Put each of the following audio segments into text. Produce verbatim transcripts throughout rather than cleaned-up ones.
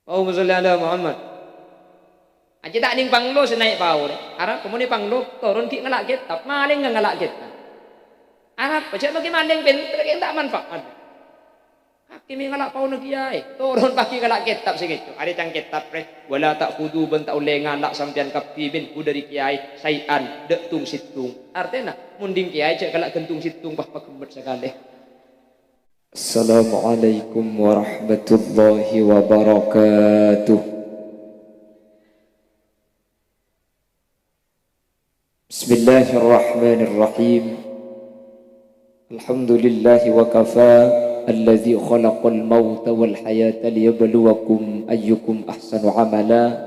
Allahumma sholli ala Muhammad. Aja ta' neng panglo sè naè' paorè. Arapa mon è panglo, toron ghi' ngala' kètab, malèng ngala' kètab. Arapa jhâ' maghi malèng pènter kèng ta' manfaat. Hakimè ngala' paona kèyaè, toron paghi ngala' kètab sè ngèco'. Arè cang kètab rè, "Wala ta'khudzu," bân ta' ollè ngala' sampèyan kabbhi, "minhu," dâri kèyaè, "syai'an," dâ' tong-sèttong. Artèna, mon ding kèyaè jhâ' kala' ghân tong-sèttong, pas paghemmet sakalè. Assalamualaikum warahmatullahi wabarakatuh. Bismillahirrahmanirrahim. Alhamdulillahi wa kafa, alladzi khalaqal mauta wal hayata liyabluwakum ayyukum ahsanu amala.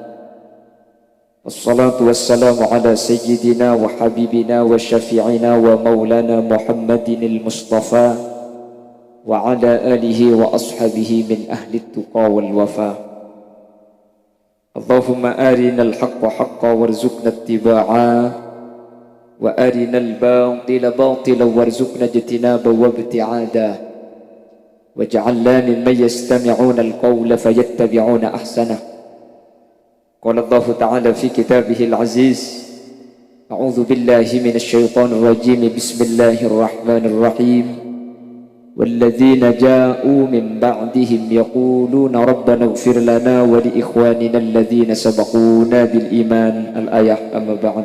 Wassalatu wassalamu ala sayyidina wa habibina wa syafi'ina wa maulana Muhammadinil Mustafa wa ala alihi wa ashabihi min ahli tuqa wal wafa. Allahumma arinal haqqa haqqa warzuqna ittiba'a, wa arinal batila batila warzuqna ijtinaba wa ibti'ada. Waj'alna mimman yastami'unal qawla fayattabi'una ahsanah. Qala Allahu ta'ala fi kitabihil aziz, a'udzu billahi minasy syaithanir rajim. Bismillahirrahmanirrahim. Walladzina ja'u min ba'dihim yaquluna rabbana ighfir lana wa li ikhwanina alladzina sabaquna bil iman. Al-ayah, amma ba'd.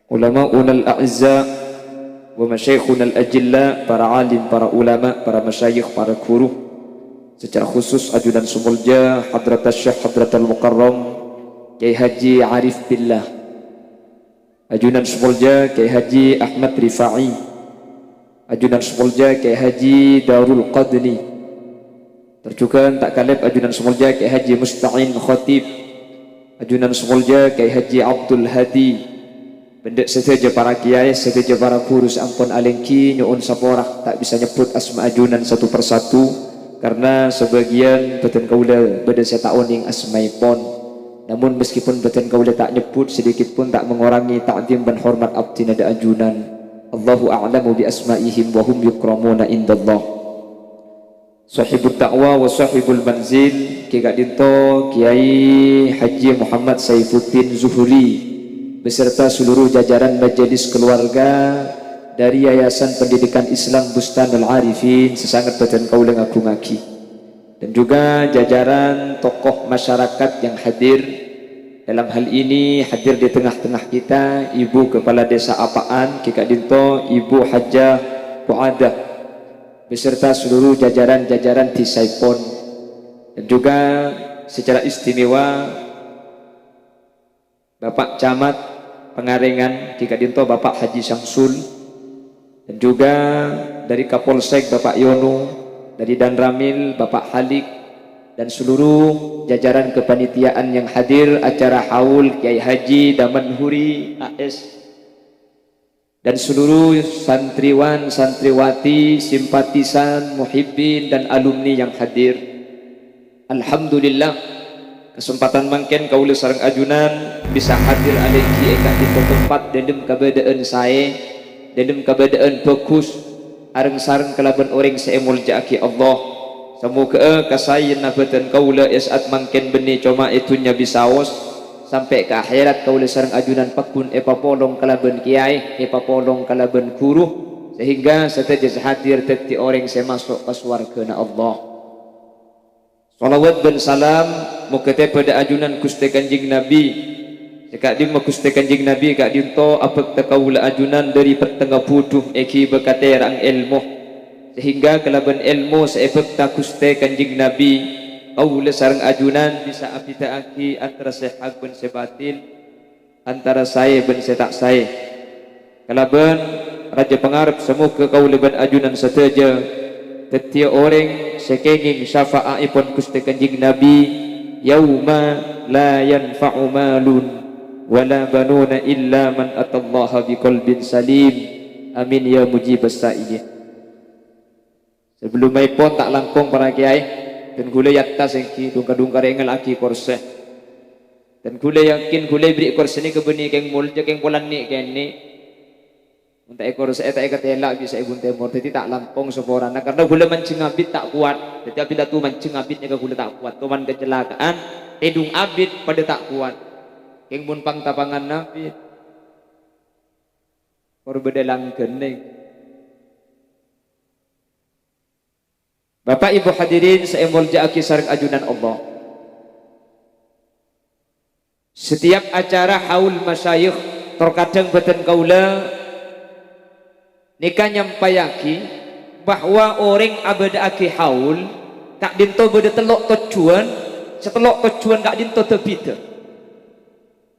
Ulama'unal a'izza wa masyayikhunal ajilla, para alim, para ulama, para masyayikh, para guru. Secara khusus ajunan sè molja Hadratus Syekh Hadratul Mukarram Kiai Haji Arif Billah. Ajunan sè molja Kiai Haji Ahmad Rifai. Ajunan sè molja Kiai Haji Darul Qadni. Tor jhughân ta' kalèp ajunan sè molja Kiai Haji Musta'in Khatib. Ajunan sè molja Kiai Haji Abdul Hadi. Bân dâ' sadhâjâ para kiai, sadhâjâ para ghuru sè ampon alèngghi nyo'on sapora, ta' bisa nyebbhut asma ajunan satu per satu, karna sabâgiyân bâdân kaulâ bâdâ sè ta' onèng asmaèpon. Namun, meskipun bâdân kaulâ ta' nyebbhut, sedikit pun ta' mengurangi ta'zim bân hormat abdhina dâ' ajunan. Allahu a'lamu bi asma'ihim wa hum yukramuna indallah. Sahibud da'wa wa sahibul manzil, Ki ka'dinto Kiai Haji Muhammad Saifuddin Zuhri, beserta seluruh jajaran majelis keluarga dari Yayasan Pendidikan Islam Bustanul Arifin, sè sanget bâdân kaulâ ngagungngaghi. Dan juga jajaran tokoh masyarakat yang hadir. Dalam hal ini hadir di tengah-tengah kita, Ibu Kepala Desa Apaan, Ki ka'dinto Ibu Hajah Fuadah, beserta seluruh jajaran-jajaran dhisaèpon. Dan juga secara istimewa Bapak Camat Pengarengan, Ki ka'dinto Bapak Haji Samsul, dan juga dari Kapolsek Bapak Yono, dari Danramil Bapak Halik, dan seluruh jajaran kepanitiaan yang hadir acara haul Kiai Haji Damenhuri A S, dan seluruh santriwan, santriwati, simpatisan, muhibbin, dan alumni yang hadir. Alhamdulillah, kasempadhân mangkèn kaulâ sareng ajunan bisa hadir alèngghi è ka'dinto tempat dâlem kabâdâ'ân saè, dâlem kabâdâ'ân bhâghus, areng-sareng kalabân orèng sè èmoljâ'aghi Allah. Samoghâ'â kasaèyanna bâdân kaulâ è sa'at mangkèn bânnè coma è dhunnya bisaos, sampè' ka akhèrat kaulâ sareng ajunan pagghun èpapolong kalabân kiyaè, èpapolong kalabân ghuru, sehingga sadhâjâ sè hadir dhâddhi orèng sè maso' ka sowarghâna Allah. Shalawat bân salam moghâ tèbâ dâ' ajunan Ghustè Kanjeng Nabi. Sè ka'dimma Ghustè Kanjeng Nabi ka'dinto abhâkta kaulâ ajunan dhâri pettengnga bhudhu èghibâ katèra'an èlmo, sehingga kalabân èlmo sè èbhâkta Ghustè Kanjeng Nabi, kaulâ sareng ajunan bisa abhidhâ'aghi antara sè hak bân sè batil, antara saè bân sè ta' saè. Kalabân rajâ pangarep, samoghâ kaulâ bân ajunan sadhâjâ dhâddhiyâ orèng sè kèngèng syafa'aèpon Ghustè Kanjeng Nabi, "Yauma la yanfa'u malun wala banuna illa man atallaha biqalbin salim." Amin ya mujibas sa'ilin. Sabellumaèpon ta' langkong para kiyaè, dân ghulâ è attas èngghi, dhung-kadhung karè ngella'aghi korsè. Dân ghulâ yakin ghulâ èberri' korsè nèka bânnè kèng molja, kèng polana nè'-kènè'. Mon ta' èkor-, sè ta' èkatela' bi' sè èbun tèmor, dhâddhi ta' langkong saporana, karna ghulâ manjheng abit ta' kowat. Dhâddhi abit atu manjheng abit nèka ghulâ ta' kowat. Toman kacelakaan, tèdung abit padâ ta' kowat. Kèng mon pang-tapangan abit, kor bâdâ langghâna. Bapak Ibu hadirin sè èmoljâ'aghi sareng ajunan Allah. Setiap acara haul masyayikh, terkadang bhâdhân kaulâ nèka nyampayaghi bahwa orèng abâdâ'aghi haul ka'dinto bâdâ tello' tojjhuwân, sè tello' tojjhuwân ka'dinto dhâ-bhidhâ.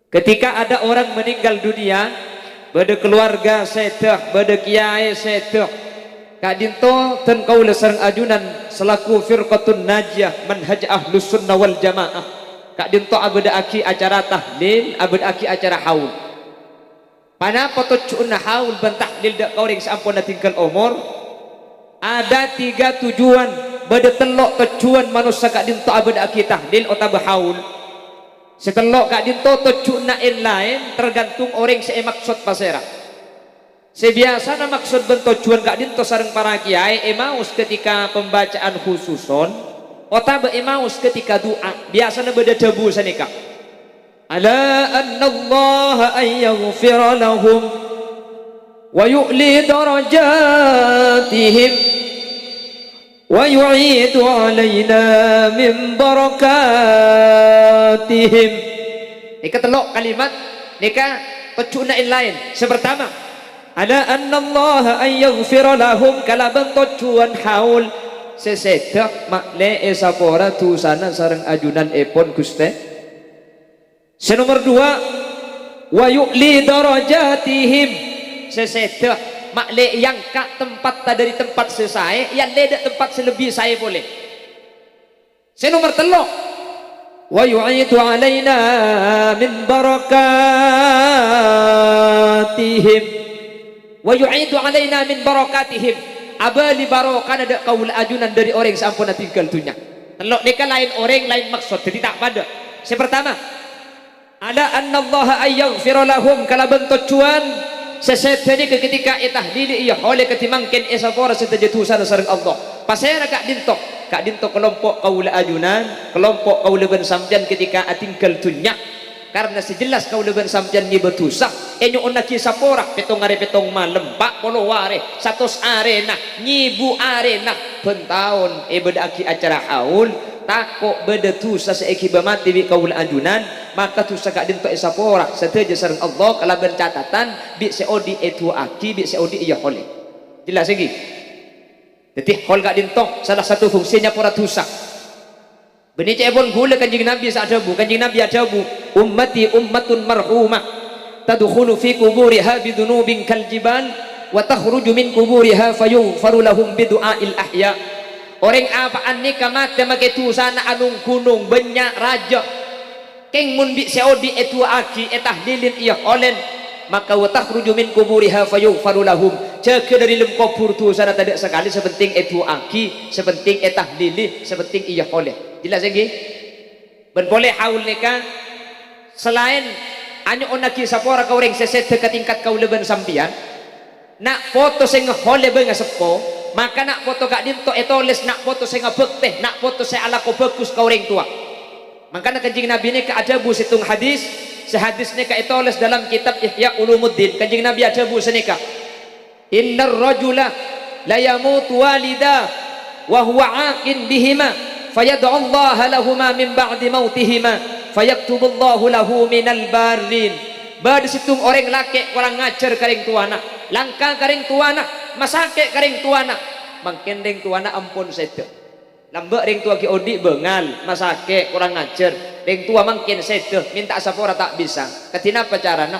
Ketika ada orang meninggal dunia, bâdâ keluarga sèdhâ, bâdâ kiyaè sèdhâ. Ka'dinto dân kaulâ sareng ajunan selaku Firqatun Najiyah Manhaj Ahlus Sunnah wal Jamaah, ka'dinto abâdâ'aghi acara tahlil, abâdâ'aghi acara haul. Panapa tojjhuwânna haul bân tahlil dâ' ka orèng sè ampon adhingghâl omor? Ada tiga tujuan, bâdâ tello' tojjhuwân manossa ka'dinto abâdâ'aghi tahlil otabâ haul. Sè tello' ka'dinto tojjhuwânna èn-laèn, tergantung orèng sè èmaksod pasèra. Sè biyasana maksod bân tojjhuwân ka'dinto sareng para kiyaè èmaos ketika pembacaan khususon, otabâ èmaos ketika du'a. Biyasana bâdâ dhâbu sanèka, "Ala annallaha an yaghfira lahum wa yu'li darajatihim wa yu'idu alaina min barakatihim." Nèka tello' kalimat, nèka tojjhuwânna èn-laèn. Sè partama, "Ala annallaha an yaghfira lahum," kalabân tojjhuwân haul, sè sèdhâ ma'lè èsapora dhusana sareng ajunanèpon, Ghustè. Sè nomer duwâ', "Wa yu'li darajatihim." Sè sèdhâ ma'lè èangka' tempatta dâri tempat sè saè, èallè dâ' tempat sè lebbi saè polè. Sè nomer tello', "Wa yu'idu alaina min barakatihim." "Wa yu'idu alaina min barakatihim." Abâli barokana dâ' kaulâ ajunan dâri orèng sè ampon adhingghâl dhunnya. Tello' nèka laèn orèng, laèn maksod, dhâddhi ta' padâ. Sè partama, "Ala annallaha an yaghfira lahum," kalabân tojjhuwân sè sèdhâ nèka ketika ètahlili, iyâ, ollè kadhi mangkèn èsapora sadhâjâ dhusana sareng Allah. Pasèra ka'dinto? Ka'dinto kalompo' kaulâ ajunan, kalompo' kaulâ bân sampèyan ketika adhingghâl dhunnya. Karna sè jelas kaulâ bân sampèyan ngèbâ dhusa, ènyo'onnaghi sapora, pèttong arè pèttong malem, pa' polo arè, satos arèna, ngèbu arèna, bân taon èbâdâ'aghi acara haul, tako' bâdâ dhusa sè èghibâ matè bi' kaulâ ajunan, maka dhusa ka'dinto èsapora sadhâjâ sareng Allah kalabân catatan bi' sè odi' èdu'aaghi, bi' sè odi' iyâ ollè. Jelas ènggi? Dhâddhi, haul ka'dinto salah satu fungsi nyapora dhusa. Bânnè ca'èpon ghulâ Kanjeng Nabi sè adhâbu, Kanjeng Nabi adhâbu, "Ummati ummatun marhumah, tadkhulu fi quburiha bidzunubin kal jibal, wa takhruju min quburiha fayughfaru lahum bidu'ail ahya." Orèng apa'an nèka matè makè dhusana anong-ghunong, bânnya', rajâ. Kèng mon bi' sè odi' èdu'aaghi, ètahlilin, iyâ ollè, maka wa takhruju min quburiha fayughfaru lahum. Jâgâ dâri lem kobhur dhusana tadâ' sakalè, sè pentèng èdu'aaghi, sè pentèng ètahlili, sè pentèng iyâ ollè. Jelas ènggi? Bân polè haul nèka, salaèn anyo'onnaghi sapora ka orèng sè sèdhâ ka tingkat kaulâ bân sampèyan, na' poto sè ngaollè bângaseppo, maka na' poto ka'dinto ètolès na' poto sè ngabhâktè, na' poto sè alako bhâghus ka orèng towa. Mangkana Kanjeng Nabi nèka adhâbu sèttong hadis, sè hadis nèka ètolès dâlâm kètab Ihya Ulumuddin. Kanjeng Nabi adhâbu sanèka, "Innar rajula layamutu walidahu wa huwa aqin bihima, fayad'ullaha lahuma min ba'di mautihima, fayaktubullahu lahu minal barrin." Bâdâ sèttong orèng lakè' korang ajhâr ka rèng towana, langka ka rèng towana, masakè' ka rèng towana. Mangkèn rèng towana ampon sèdhâ. Lambâ' rèng towa ghi' odi' bângal, masakè', korang ajhâr. Rèng towa mangkèn sèdhâ, mènta'a sapora ta' bisa. Kadhi napa carana?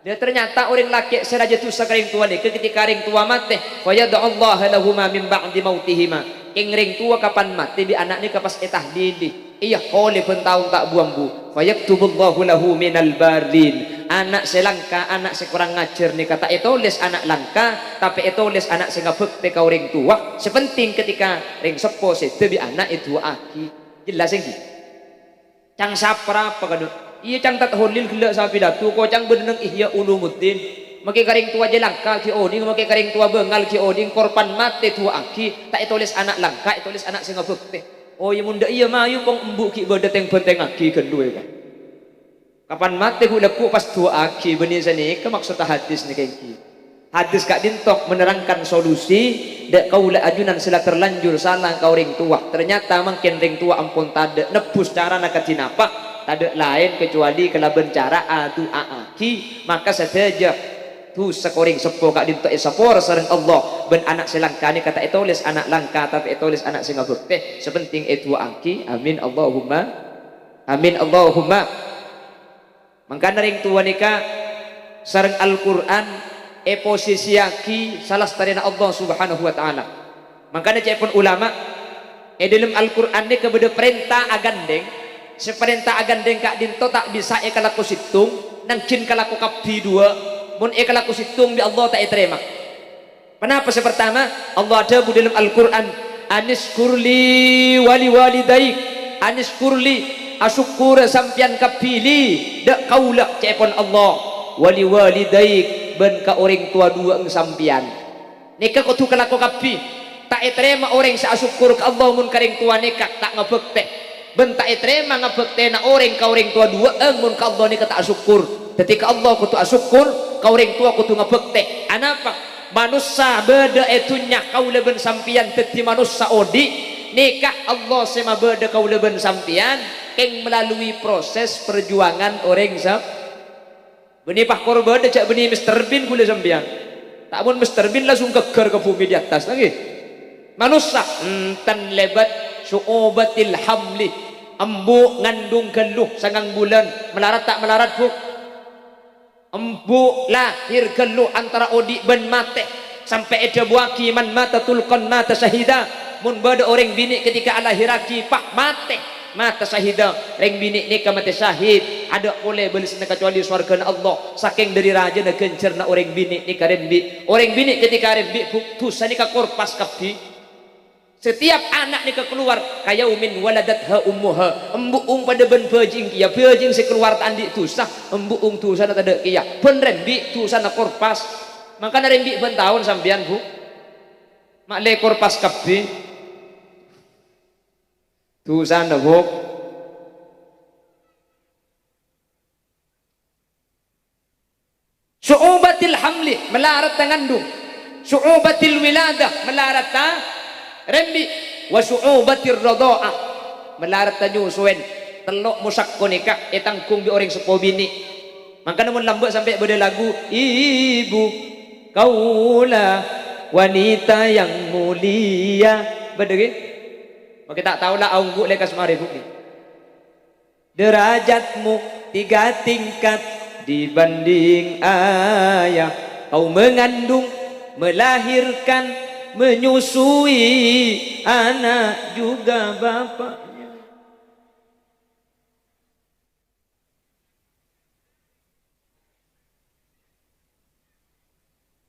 Lah, ternyata orèng lakè' sè rajâ dhusa ka rèng towa nèka ketika rèng towa matè, "Fayad'ullaha lahuma min ba'di mautihima." Kèng rèng towa kapan matè bi' ana' nèka pas ètahlili. Iyâ, ollè bân taon ta' bu-ambu. "Fayaktubullahu lahu minal barrin." Ana' sè langka, ana' sè korang ajhâr nèka ta' ètolès ana' langka, tapè ètolès ana' sè ngabhâktè ka orèng towa. Sè pentèng ketika rèng seppo sèdhâ bi' ana' èdu'aaghi. Jelas ènggi? Ca'na saporapa kadhu? Iyâ, ca'na Tad Holil ghellâ' sapidato, koca'na bâdâ neng Ihya Ulumuddin. Make ka rèng towa jâ langka ghi' onèng, make ka rèng towa bângal ghi' onèng, korban matè du'a'aghi, ta' ètolès ana' langka, ètolès ana' sè ngabhâktè. Oh, iyâ, mon dâ' iyâ mayu pong embu' ghi' bâdâ tèng-bhântèngaghi ghâllu, yâ, Ka'. Kapan matè ghu'-lagghu' pas du'a'aghi, bânnè sanèka maksoddhâ hadis nèka ènggi. Hadis ka'dinto menerangkan solusi, dâ' kaulâ ajunan sè la terlanjur sala ka orèng towa. Ternyata mangkèn rèng towa ampon tadâ' nebbhus carana kadhi napa, tadâ' laèn kacuali kalabân cara adu'a'aghi. Maka sadhâjâ dhusa ka orèng seppo ka'dinto èsapora sareng Allah, bân ana' sè langka nèka ta' ètolès ana' langka, tapè ètolès ana' sè ngabhâktè. Sè pentèng èdu'a'aghi. Amin, Allahumma amin, Allahumma. Mangkana rèng towa nèka sareng Al-Qur'an èposisiyaghi salastarèna Allah Subhanahu wa Ta'ala. Mangkana ca'èpon ulama, è dâlem Al-Qur'an nèka bâdâ parènta agandhèng, sè parènta agandhèng ka'dinto ta' bisa èkalako sèttong, nangghing kalako kabbhi duwâ', mon èkalako sèttong bi' Allah ta' ètarèma. Ponapa sè partama? Allah adhâbu dâlem Al-Qur'an, "Anishkur li wa liwalidaik." "Anishkur li," asokkora sampèyan kabbhi, "li," dâ' kaulâ, ca'èpon Allah, "wa liwalidaik," bân ka orèng towa duwâ'eng sampèyan. Nèka kodhu kalako kabbhi. Ta' ètarèma orèng sè asokkor ka Allah mon ka rèng towa nèka ta' ngabhâktè. Bân ta' ètarèma ngabhâktèna orèng ka orèng towa duwâ'eng mon ka Allah nèka ta' asokkor. Dhâddhi ka Allah kodhu asokkor, ka orèng towa kodhu ngabhâktè. Anapa? Manossa bâdâ è dhunnya kaulâ bân sampèyan dhâddhi manossa odi', nèka Allah sè mabâdâ kaulâ bân sampèyan kèng melalui proses perjuangan orèng sa-, Bânnè pas kor bâdâ jhâ' bânnè Mister Bean ghulâ sampèyan. Ta' mon Mister Bean langsung ghâgghâr ka bhumè di attas, ta' ngghi? Manossa, enten lèbât su'ubatil hamli. Embu' ngandung ghâllu sangang bulân. Malarat ta' malarat, Bu? Embu' lahir ghâllu antara odi' bân matè. Sampè' èdhâbuwaghi, "Man mata tulqan mata syahida." Mon bâdâ orèng binè' ketika alahèrraghi, pas matè, mata syahida. Rèng binè' nèka matè syahid, adâ' polè bâlessânna kacuali sowarghâna Allah. Sakèng dâri rajâna ghânjhârânna orèng binè' nèka rembi'. Orèng binè' ketika rembi', Bu, dhusa nèka korpas kabbhi. Setiap ana' nèka kalowar, "Kayaumin waladatha ummuha." Embu'eng padâ bân bhâjheng kèya, bhâjheng sè kalowar ta' andi' dhusa, embu'eng dhusana tadâ' kèya. Bân rembi' dhusana korpas. Mangkana rembi' bân taon sampèyan, Bu. Ma' lè korpas kabbhi. Dhusana, Bu. Su'ubatil hamli, malaradhâ ngandung. Su'ubatil wiladah, malaradhâ rembi'. Wa su'ubatir radha'ah, malaradhâ nyosowèn. Tello' mosakko nèka ètangghung bi' orèng seppo binè'. Mangkana mon lambâ' sampè' bâdâ lagu, "Ibu, kaulah wanita yang mulia." Bâdâ, ghi? Make ta' tao la aongghu' lekas marè, Bu, ghi. Derajatmu tiga tingkat dibanding ayah. Kau mengandung, melahirkan, menyusui anak juga bapaknya.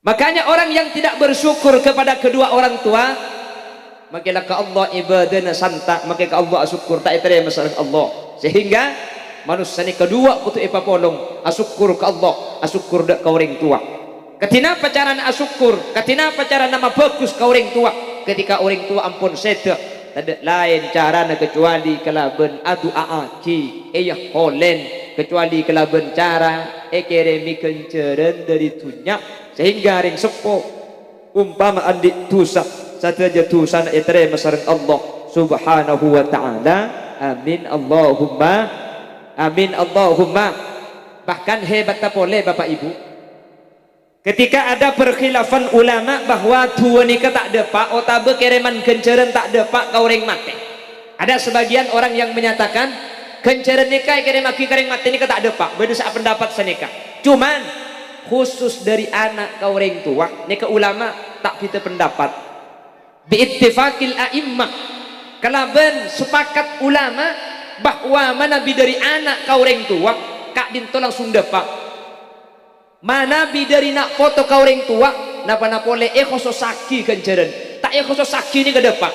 Makanya orang yang tidak bersyukur kepada kedua orang tua, make la ka Allah ibadahna santa', make ka Allah asokkor ta' ètarèma sareng Allah. Sehingga manossa nèka duwâ' kodhu èpapolong, asokkor ka Allah, asokkor dâ' ka orèng towa. Kadhi napa carana asokkor? Kadhi napa carana mabhâghus ka orèng towa? Ketika orèng towa ampon sèdhâ, tadâ' laèn carana kacuali kalabân adu'a'aghi, èyaholèn, kacuali kalabân cara èkèrèmè ghânjhârân dâri dhunnya. Sehingga rèng seppo, umpama andi' dhusa, sadhâjâ dhusana ètarèma sareng Allah Subhanahu wa Ta'ala. Amin, Allahumma amin, Allahumma. Bahkan hebatta polè, Bapak Ibu, ketika ada perkhilafan ulama bahwa du'a nèka ta' dâpa' otabâ kèrèman ghânjhârân ta' dâpa' ka orèng matè. Ada sebagian orang yang menyatakan ghânjhârân nèka èkèrèmaghi ka orèng matè nèka ta' dâpa', bâdâ sè apendapat sanèka. Cuman, khusus dâri ana' ka orèng towa, nèka ulama ta' bhidhâ pendapat. Biittifaqil a'immah, kalabân sepakat ulama bahwa manabi dâri ana' ka orèng towa, ka'dinto langsung dâpa'. Manabi dâri na' poto ka orèng towa, napa-napa polè èkhosossaghi ghânjhârân. Ta' èkhosossaghi nèka dâpa'.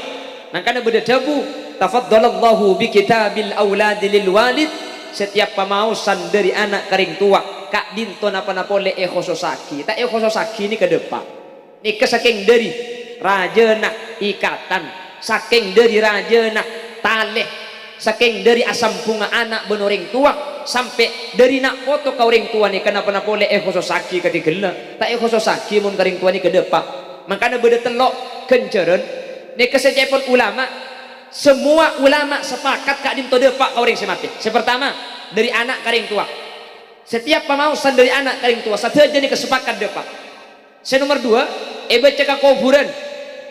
Mangkana bâdâ dhâbu, "Tafaddalallahu bi kitabil auladi lil walid," setiap pamaosan dâri ana' ka rèng towa, ka'dinto napa-napa polè èkhosossaghi. Ta' èkhosossaghi nèka dâpa'. Nèka sakèng dâri rajâna ikatan, sakèng dâri rajâna talè, sakèng dâri asambhungnga ana' bân orèng towa, sampè' dâri na' poto ka orèng towa nèka napa-napa polè èkhosossaghi kadhi ghellâ'. Ta' èkhosossaghi mon ka orèng towa nèka dâpa'. Mangkana bâdâ tello' ghânjhârân. Nèka sè ca'èpon ulama, semua ulama sepakat ka'dinto dâpa' ka orèng sè matè. Sè partama, dâri ana' ka orèng towa. Setiap pamaosan dâri ana' ka orèng towa, sadhâjâ nèka sepakat dâpa'. Sè nomer duwâ', èbâca ka kobhurân.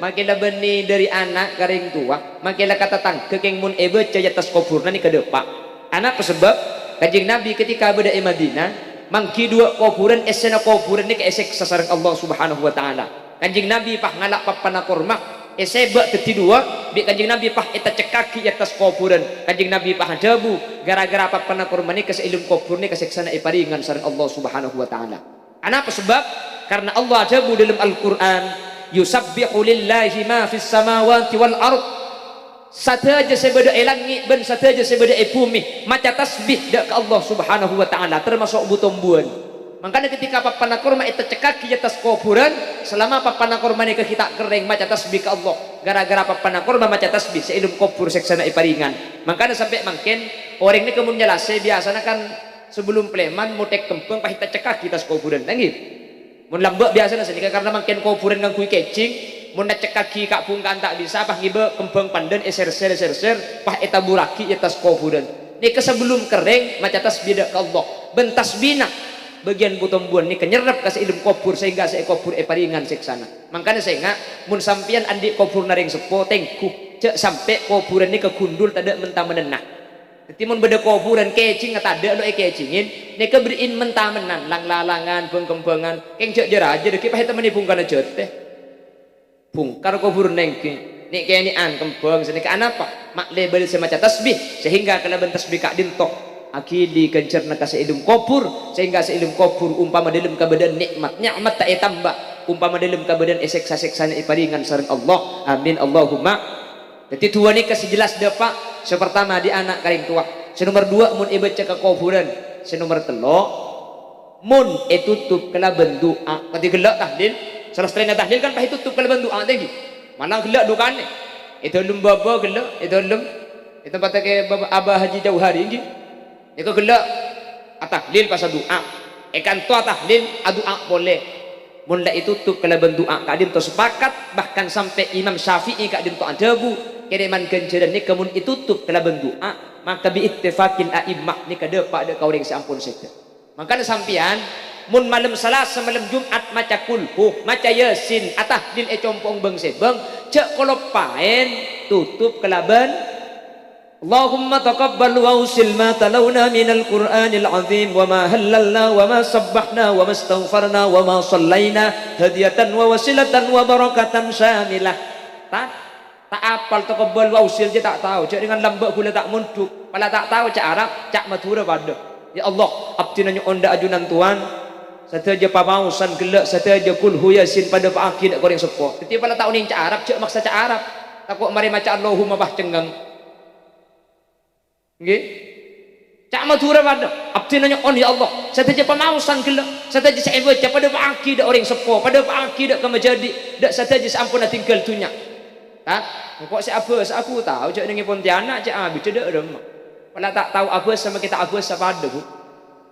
Makè la bânnè dâri ana' ka orèng towa, makè la ka tatangghâ kèng mon èbâca è attas kobhurna nèka dâpa'. Anapa sabâb? Kanjeng Nabi ketika bâdâ è Madinah, mangghi duwâ' kobhurân, essèna kobhurân nèka èsèksa sareng Allah Subhanahu wa Ta'ala. Kanjeng Nabi pas ngala' pappana korma, èsèbâ' dhâddhi duwâ', bi' Kanjeng Nabi pas ètacekkaghi è attas kobhurân. Kanjeng Nabi pas adhâbu, "Ghârâ-ghârâ pappana korma nèka sè è dâlem kobhur nèka sèksana èparèngan sareng Allah Subhanahu wa Ta'ala." Anapa sabâb? Karna Allah adhâbu dâlem Al-Qur'an, "Yusabbihu lillahi ma fis samawati wal ard." Sadhâjâ sè bâdâ è langngè' bân sadhâjâ sè bâdâ è bhumè maca tasbih dâ' ka Allah Subhanahu wa Ta'ala, tamaso' bu-tombuwân. Mangkana ketika pappana korma ètacekkaghi è attas kobhurân, salama pappana korma nèka ghi' ta' kerrèng maca tasbih ka Allah, ghârâ-ghârâ pappana korma maca tasbih sè è dâlem kobhur sèksana èparèngan. Mangkana sampè' mangkèn, orèng nèka mon nyalasè biyasana kan sabellum palèman mothèk kembhâng pas ètacekkaghi è attas kobhurân, ta' ènggi? Mon lambâ' biyasana sanèka karna mangkèn kobhurân ngangghuy kèjing, mon nacekkaghi ka'-bhungka'an ta' bisa, pas ngibâ kembhâng pandân èsèr-sèr, èsèr-sèr, pas ètaburraghi è attas kobhurân. Nèka sabellum kerrèng maca tasbih dâ' ka Allah. Bân tasbihna bâgiyân bu-tombuwân nèka nyerrep ka sè è dâlem kobhur sehingga sè èkobhur èparèngan sèksana. Mangkana sènga', mon sampèyan andi' kobhurna rèng seppo, tèngghu, jhâ' sampè' kobhurân nèka ghundhul tadâ' men-tamenna. Dhâddhi, mon bâdâ kobhurân kèjing, tadâ' lo' èkèjingin, nèka bherri'in men-tamennan, lang-lalangan, bâng-kembhângan, kèng jhâ' jâ-rajâ dhâggi' pas ètemmonè bhungkana jhâtè. Bhungkar kobhurânna ènggi, nè'-kènè'an kembhâng sanèka anapa? Ma'lebâl sè maca tasbih, sehingga kalabân tasbih ka'dinto aghili ghânjhârânna ka sè è dâlem kobhur, sehingga sè è dâlem kobhur umpama dâlem kabâdâ'ân nè'mat, nè'mat ta' ètamba, umpama dâlem kabâdâ'ân èsèksa, sèksana èparèngan sareng Allah. Amin, Allahumma. Dhâddhi, duwâ' nèka sè jelas dâpa', sè partama dâri ana' ka rèng towa, sè nomer duwâ' mon èbâca ka kobhurân, sè nomer tello' mon ètotop kalabân du'a. Kadhi ghellâ' tahlil, salastarèna tahlil kan pas ètotop kalabân du'a, ta' ènggi? Mala ghellâ' du kanè. È dâlem bâbâ ghellâ', è dâlem, è tempatta kè Bapa' Abah Haji Jauhari, ènggi? Nèka ghellâ' atahlil pas adu'a. È kanto atahlil, adu'a polè. Mon la ètotop kalabân du'a, ka'dinto sepakat, bahkan sampè' Imam Syafi'i ka'dinto adhâbu, kèrèman ghânjhârân nèka mon ètotop kalabân du'a, maka bi ittifaqil a'immah nèka dâpa' dâ' ka orèng sè ampon sèdhâ. Mangkana sampèyan, mon malem Salasa, malem Jum'at maca Qulhu, maca Yasin, atahlil è compo'na bâng-sèbâng, jhâ' kaloppaèn totop kalabân Allahumma taqabbal wa ausil ma talauna minal Qur'anil azim wa ma hallalna wa ma sabbahna wa ma astaghfarna wa ma shallaina hadiyatan wa wasilatan wa barakatan syamilah. Ta', ta' apal taqabbal wa ausil jâ ta' tao, jâ' dengan lambâ' ghulâ ta' mondhuk, pala ta' tao ca' Arab, ca' Madhurâ padâ. Ya Allah, abdhina nyo'on dâ' ajunan towan, sadhâjâ pamaosan ghellâ', sadhâjâ Qulhu Yasin padâpa'aghi dâ' ka orèng seppo. Dhâddhi pala ta' onèng ca' Arab, jâ' maksa ca' Arab, tako' marè maca Allahumma pas cengngeng. Ngghi. Ca' Madhurâ padâ, abdhina nyo'on, ya Allah, sadhâjâ pamaosan ghellâ', sadhâjâ sè èbâca padâpa'aghi dâ' orèng seppo, padâpa'aghi dâ' ka majâdi', dâ' sadhâjâ sè ampon adhingghâl dhunnya. Tat, engko' sè abhâsa ghu tao, jâ' neng è Pontianak, cè' abidhâ dâ' remma. Pala ta' tao abhâsa, makè ta' abhâsa padâ, Bu.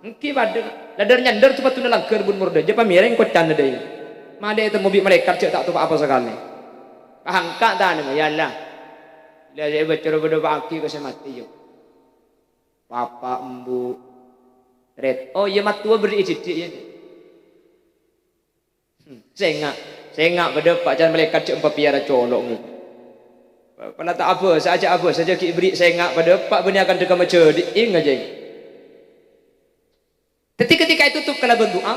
Ènggi padâ. Ladhâr nyandhâr tu padduna langghâr bun mordhâ, jâ' pamèrèng kocanna dâi. Malè ètemmo bi' malaèkat jâ' ta' topa' apa sakalè. Angka' tanangnga, ya Allah. La sè èbâca rowa padâpa'aghi ka sè matè, yâ. Bapa', embu', rèt-, oh, iyâ, mattowa berri'i didik, yâ. Hmm, sènga', sènga' padâpa', can malaèkat jâ' èpapèyara colo' ngèko. Pala ta' abhâsa, jâ' abhâsa, jâ' ghi' berri' sènga' padâpa' bânnè akanta ka majâdi', ènggi, jâ'. Dhâddhi, ketika ètotop kalabân du'a,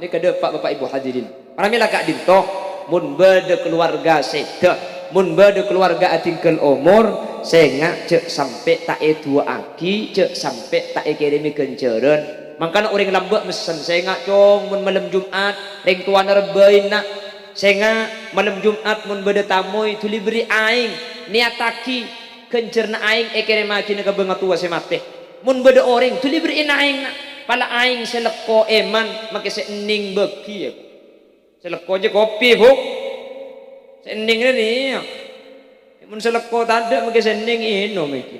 nèka dâpa', Bapa', Ibu, hadirin. Pramèla ka'dinto, mon bâdâ kalowarga sèdhâ, mon bâdâ kalowarga adhingghâl omor, sènga' jâ' sampè' ta' èdu'aaghi, jâ' sampè' ta' èkèrèmè ghânjhârân. Mangkana orèng lambâ' messen, "Sènga', Cong, mon malem Jum'at, rèng towana rebbhâi, na'. Sènga', malem Jum'at, mon bâdâ tamoy, dhuli berri' aèng, nèyataghi ghânjhârânna aèng èkèrèmaghina ka bângatowa sè matè." Mon bâdâ orèng, dhuli berri'in aèng, na'. Pala aèng sè lekko èman, makè sè ennèng bâgi, yâ. Sè lekko jâ kopi, Bu. Sè ennèng rèya, iyâ. Mon sè lekko tadâ', makè sè ennèng ènom, ènggi.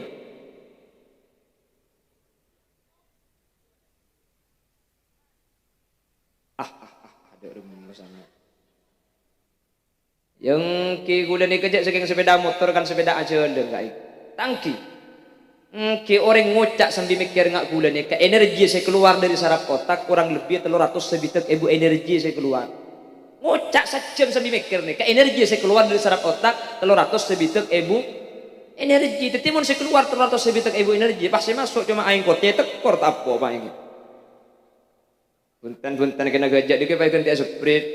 Ah, ah, ah, adâ' remma sanget. Yâ, ènggi ghulâ nèka jâ' sakèng sepeda motor kan sepeda ajhâlân, kaè. Tangghi. Ènggi orèng ngoca' sambi mèkkèr nga' ghulâ nèka, energi sè kalowar dâri saraf otak korang lebbi tello ratos sabidhâk èbu energi sè kalowar. Ngoca' sajjhâm sambi mèkkèr nèka, energi sè kalowar dâri saraf otak tello ratos sabidhâk èbu energi. Dhâddhi mon sè kalowar tello ratos sabidhâk èbu energi, pas sè maso' coma aèng kotè, tèkor ta' apa aèngngè. Bhunten, bhunten, kèng ghâjâ' dhika pas ghântè'a Sprite.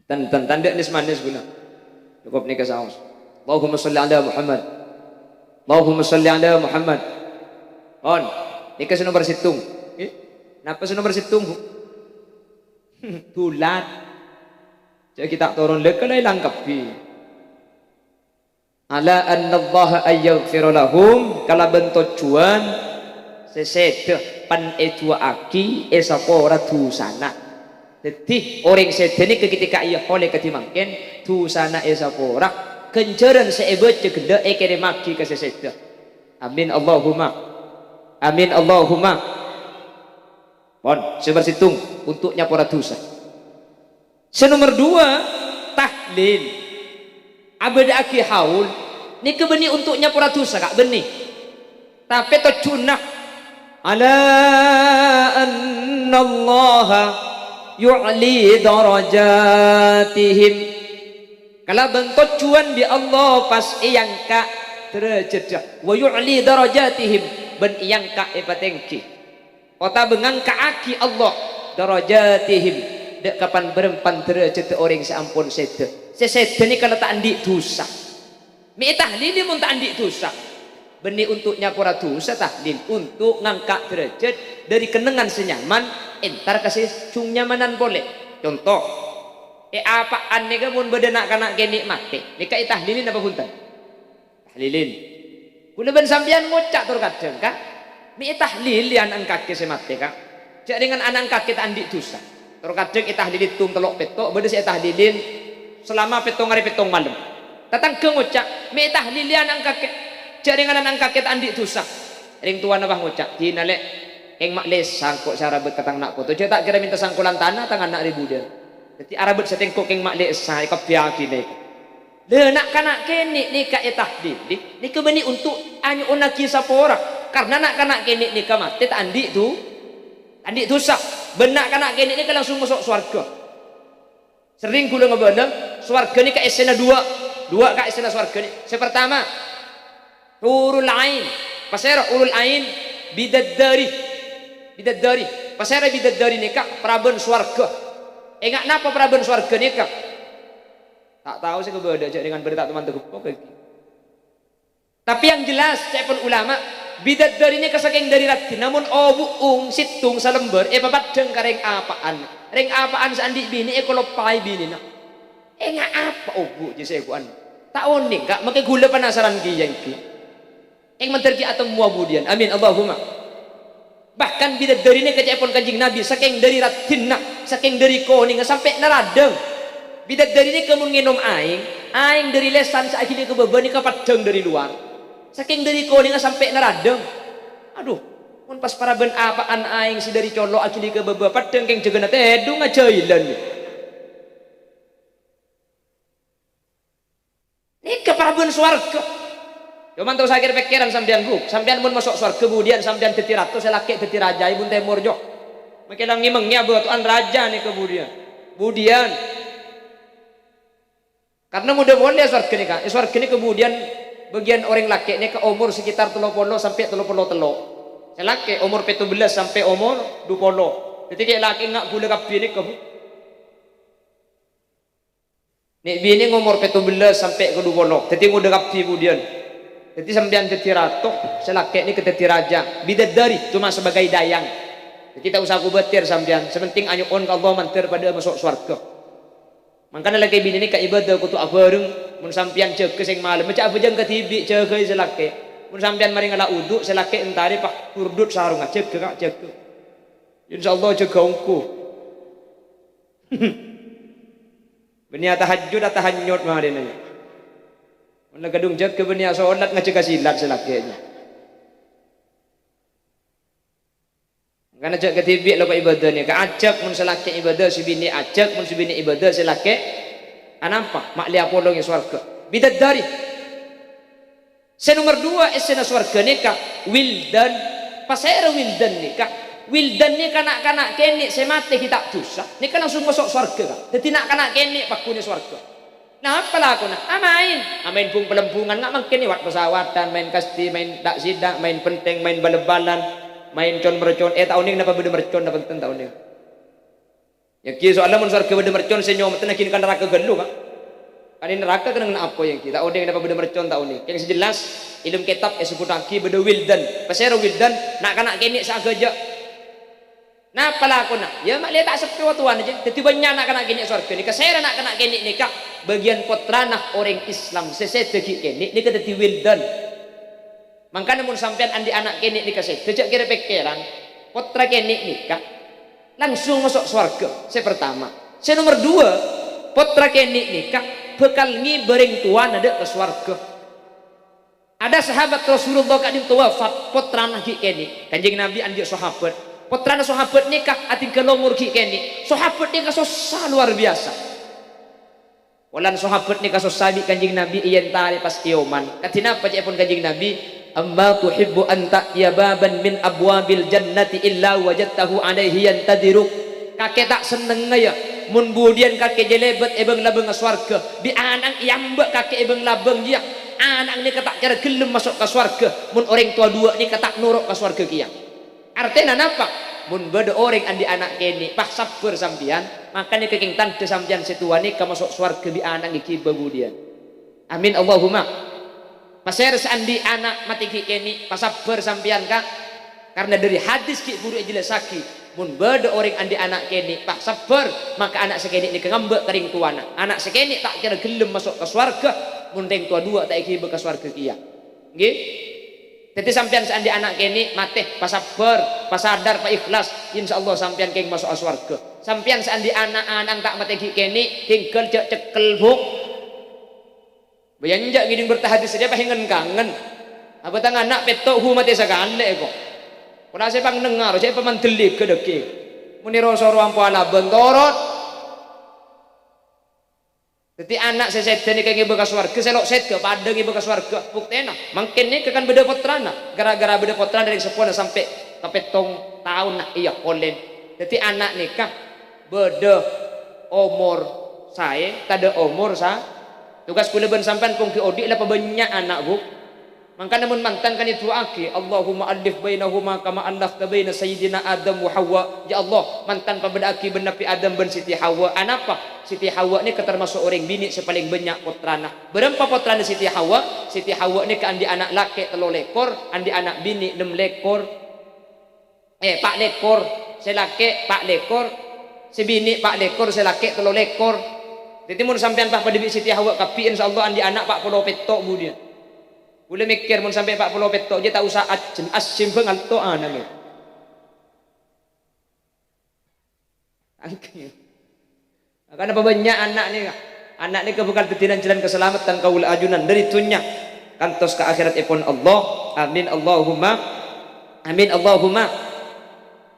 Bhunten, bhunten, tadâ' nès-manès ghulâ. Cokop nèka saos. Allahumma shalli ala Muhammad. Allahumma shalli ala Muhammad. Pon, nèka sè nomer sèttong. Eh, napa sè nomer sèttong, Bu? Dulat. Jâ' ghi' ta' toron, lè, kala èlang kabbhi. Ala annallaha ayyaghfira lahum, kalabân tojjhuwân sè sèdhâ pan èdu'aaghi èsapora dhusana. Dhâddhi, orèng sèdhâ nèka ketika èyapolè kadhi mangkèn, dhusana èsapora, ghânjhârân sè èbâca ghellâ' èkèrèmmaghi ka sè sèdhâ. Amin, Allahumma. Amin, Allahumma. Pon, sè nomer sèttong, untuk nyapora dhusa. Sè nomer dua, tahlil. Abâdâ'âghi haul. Nèka bânnè untuk nyapora dhusa, Ka', bânnè. Tapè tojjhuna, ala annallaha yu'li darajatihim. Kalabân tojjhuwân bi' Allah pas èangka' dârâjâddhâ. Wa yu'li darajatihim, bân èangka' èpatèngghi. Otabâ ngangka'aghi Allah darajatihim, dâ' kapan bârâmpan dârâjâddhâ orèng sè ampon sèdhâ. Sè sèdhâ nèka la ta' andi' dhusa. Mè' ètahlili mon ta' andi' dhusa. Bânnè untuk nyapora dhusa tahlil, untuk ngangka' dârâjât dâri kennengngan sè nyaman, entar ka sè jhung nyamanan polè. Conto, è apa'an nèka mon bâdâ na'-kana' kènè' matè, nèka ètahlili napa bhunten? Tahlilin. Kaulâ bân sampèyan ngoca' tor kadhâng, Ka'. Mè' ètahlili ana'na kakè sè matè, Ka'. Jâ' rèngan ana'na kakè ta' andi' dhusa. Tor kadhâng ètahlili tong tello' pètto', bâdâ sè ètahlilin salama pèttong arè pèttong malem. Tatangghâ ngoca', "Mè' ètahlili ana'na kakè. Jâ' rèngan ana'na kakè ta' andi' dhusa." Rèng towana pas ngoca', "Dina, Lè', kèng ma' lè sangko' sè arabât ka tang na' poto. Jâ' ta' kèra mènta sangkolan tana tang ana' rè budiyân. Dhâddhi arabât satèngko' kèng ma' lè essa èkabbhiyâghinè." Lha, na'-kana' kènè' nèka ètahlili, nèka bânnè untuk anyo'onnaghi sapora, karna na'-kana' kènè' nèka matè ta' andi' du-, ta' andi' dhusa. Bân na'-kana' kènè' nèka langsung maso' sowarghâ. Serrèng kaulâ ngabâlâ, sowarghâ nèka essèna duwâ', duwâ' ka essèna sowarghâ nè-, sè partama, hurul ain. Pasèra hurul ain? Bidadari. Bidadari. Pasèra bidadari nèka? Parabân sowarghâ. Enga' napa parabân sowarghâ nèka? Ta' tao sè kabâdâ, jâ' rèngan bâdâ ta' toman tageppok ghi. Tapè yang jelas, ca'èpon ulama, bidadari nèka sakèng dâri raddhinna, mon obu'ung sèttong salembâr èpapaddhâng ka rèng apa'an. Rèng apa'an sè andi' binè èkaloppaè binèna. Enga' apa obu' jâ' sè èko'an? Ta' onèng, Ka', makè kaulâ panasaran kèya èngghi. Èng mandhâr ghi' atemmowa budiyân. Amin, Allahumma. Bahkan bidadari nèka ca'èpon Kanjeng Nabi, sakèng dâri raddhinna, sakèng dâri konèngnga sampè' naradhâng. Bidadari nèka mon ngènom aèng, aèng dâri lèsan sè aghili ka bâbâ nèka paddhâng dâri lowar. Sakèng dâri konèngnga sampè' naradhâng. Adhu, mon pas parabân apa'an aèng sè dâri colo' aghili ka bâbâ paddhâng kèng jâgâna tèdhung ajâilan. Nèka parabân sowarghâ. Coma ta' osa kèr-pèkkèran sampèyan, Bu. Sampèyan mon maso' sowarghâ, budiyân sampèyan dhâddhi rato, sè lakè' dhâddhi rajâ è bun tèmor, jâ. Makè la ngèmèngè abâto'an rajâ nèka budiyân. Budiyân. Karna ngodâ polè è sowarghâ nèka. È sowarghâ nèka budiyân bâgiyân orèng lakè' nèka omor sekitar tello polo sampè' tello polo tello'. Sè lakè' omor pètto bellâs sampè' omor du polo. Dhâddhi kè' lakè' nga' ghulâ kabbhi nèka, Bu. Nè' binè ngomor pètto bellâs sampè' ka du polo. Dhâddhi ngodâ kabbhi budiyân. Dhâddhi sampèyan dhâddhi rato, sè lakè' nèka dhâddhi rajâ. Bidadari coma sebagai dayang. Dhâddhi ta' osa kobâtèr sampèyan. Sè pentèng anyo'on ka Allah mandhâr padâ maso' sowarghâ. Mangkana lakè binè nèka ibâdâ kodhu abhâreng. Mon sampèyan jâgâ sèng malem, jâ' abhâjâng kadhibi', jâgâi sè lakè'. Mon sampèyan marè ngala' wudu, sè lakè' entarè, pas kurdut sarungnga, jâgâ, Ka', jâgâ. Insyaallah jâgâ ongghu. Bânnè atahajjud, atahanyut marèna, yâ. Mon la kadhung jâgâ bânnè asolat ngajhâk ka silat sè lakè'na. Mangkana jhâ' kadhibi' lako ibâdâ nèka. Ajhâk mon sè lakè' ibâdâ sè binè', ajhâk mon sè binè' ibâdâ sè lakè'. Anapa? Ma' lè apolong è sowarghâ. Bidadari. Sè nomer duwâ' essèna sowarghâ nèka wildan. Pasèra wildan nèka? Wildan nèka na'-kana' kènè' sè matè ghi' ta' dusa. Nèka langsung maso' sowarghâ, Ka'. Dhâddhi na'-kana' kènè' pagghun è sowarghâ. Napa lakona? Amaèn. Amaèn bung-palembungan, nga' mangkèn èwat pesawatan, maèn kasti, maèn dha'-sidha', maèn pentèng, maèn bal-balan, maèn con-mercon. Eh, ta' onèng napa bâdâ mercon napa enten, ta' onèng. Yâ ghi, soalla mon sowarghâ bâdâ mercon sè nyomettèn ghi' ka naraka ghâllu, Ka'. Kan è naraka kennengnganna apoy yâ ghi. Ta' onèng napa bâdâ mercon, ta' onèng. Yang sè jelas, ilmu kitab èsebbhuttaghi bâdâ wildan. Pasèra wildan? Na'-kana' kènè' sè aghâjâ'. Napa lakona? Yâ, ma' lè ta' seppè wa-towana, jâ. Dhâddhi bânnya' na'-kana' kènè' sowarghâ nèka. Sèra na'-kana' kènè' nèka? Bâgiyân pottrana orèng Islam sè sèdhâ ghi' kènè' nèka dhâddhi wildan. Mangkana mon sampèyan andi' ana' kènè' nèka sèdhâ, jhâ' kèra pèkkèran. Pottra kènè' nèka langsung maso' sowarghâ, sè partama. Sè nomer duwâ', pottra kènè' nèka bhâkal ngibâ rèng towana dâ' ka sowarghâ. Ada sahabat Rasulullah ka'dinto wafat, pottrana ghi' kènè'. Kanjeng Nabi andi' sahabat. Pottrana sahabat nèka adhinggâl omor ghi' kènè'. Sahabat nèka sossa lowar biyasa. Polana sahabat nèka sossa bi' Kanjeng Nabi èentarè pas èoman. Kadhi napa ca'èpon Kanjeng Nabi? "Amma tuhibbu an ta'tiya baban min abwabil jannati illa wajadtahu alaihi yantadiruk." Kakè ta' sennengnga, yâ, mon budiyân kakè jhâ' lèbât è bâng-labângnga sowarghâ, bi' ana'na èambâ' kakè è bâng-labâng, yâ. Ana'na nèka ta' kèra ghellem maso' ka sowarghâ, mon orèng towa duwâ' nèka ta' noro' ka sowarghâ kèya. Artèna napa? Mon bâdâ orèng andi' ana' kènè', pas sabbhâr sampèyan, maka nèka kèng tandhâ sampèyan sè towa nèka maso' sowarghâ bi' ana'na èghibâ budiyân. Amin, Allahumma. Pasèra sè andi' ana' matè ghi' kènè', pasabbhâr sampèyan, Ka'. Karna dhâri hadis ghi' bhuru èjellassaghi, mon bâdâ orèng andi' ana' kènè', pasabbhâr, maka ana' sè kènè' nèka ngambâ' ka rèng towana. Ana' sè kènè' ta' kèra ghellem maso' ka sowarghâ, mon rèng towa duwâ' ta' èghibâ ka sowarghâ kèya. Ngghi? Dhâddhi sampèyan sè andi' ana' kènè', matè, pasabbhâr, pasadar, paikhlas, insyaallah sampèyan kèng maso'a sowarghâ. Sampèyan sè andi' ana', ana'na ta' matè ghi' kènè', dhinggâl jhâ' cekkel, Bu'. Bâjâ enjâ' ngèdhing berta hadis rèya pas èngen-kangen. Apa tang ana' pètto' hu matè sakalè, ko'. Pola sè pangnengngar, sè pamandhelli ghâdhâghi. Mon èro-soro ampo alabân, torot. Dhâddhi ana' sè sèdhâ nèka ngibâ ka sowarghâ, sè lo' sèdhâ padâ ngibâ ka sowarghâ. Buktèna, mangkèn nèka kan bâdâ pottrana. Ghârâ-ghârâ bâdâ pottrana rèng seppona sampè' ka pèttong taon, na, iyâ, polè. Dhâddhi ana' nèka bâdâ omor saè, tadâ' omor sa-, tugas kaulâ bân sampèyan ponggi odi' la pabânnya' ana', Bu. Mangkana mon mantan kan èdu'aaghi, "Allahumma allif bainahuma kama allafta baina sayyidina Adam wa Hawa." Ya Allah, mantan pabâdâ'âghi bân Nabbhi Adam bân Siti Hawa. Anapa? Siti Hawa nèka tamaso' orèng binè' sè palèng bânnya' pottrana. Bârâmpa pottrana Siti Hawa? Siti Hawa nèka andi' ana' lakè' tello lèkor, andi' ana' binè' nem lèkor. Eh, pa' lèkor, sè lakè' pa' lèkor, sè binè' pa' lèkor, sè lakè' tello lèkor. Dhâddhi, mon sampèyan pas padâ bi' Siti Hawa kabbhi, insyaallah andi' ana' pa' polo pètto' budiyân. Kaulâ mèkkèr, mon sampè' pa' polo pètto' jâ ta' osa ajjhân, assèmbhâng alto ana'na. Angkèng. Karna pabânnya' ana' nèka. Ana' nèka bhâkal dhâddhi lan-jhâlân kasalameddhân kaulâ ajunan dhâri dhunnya kantos ka akhèratèpon Allah. Amin, Allahumma. Amin, Allahumma.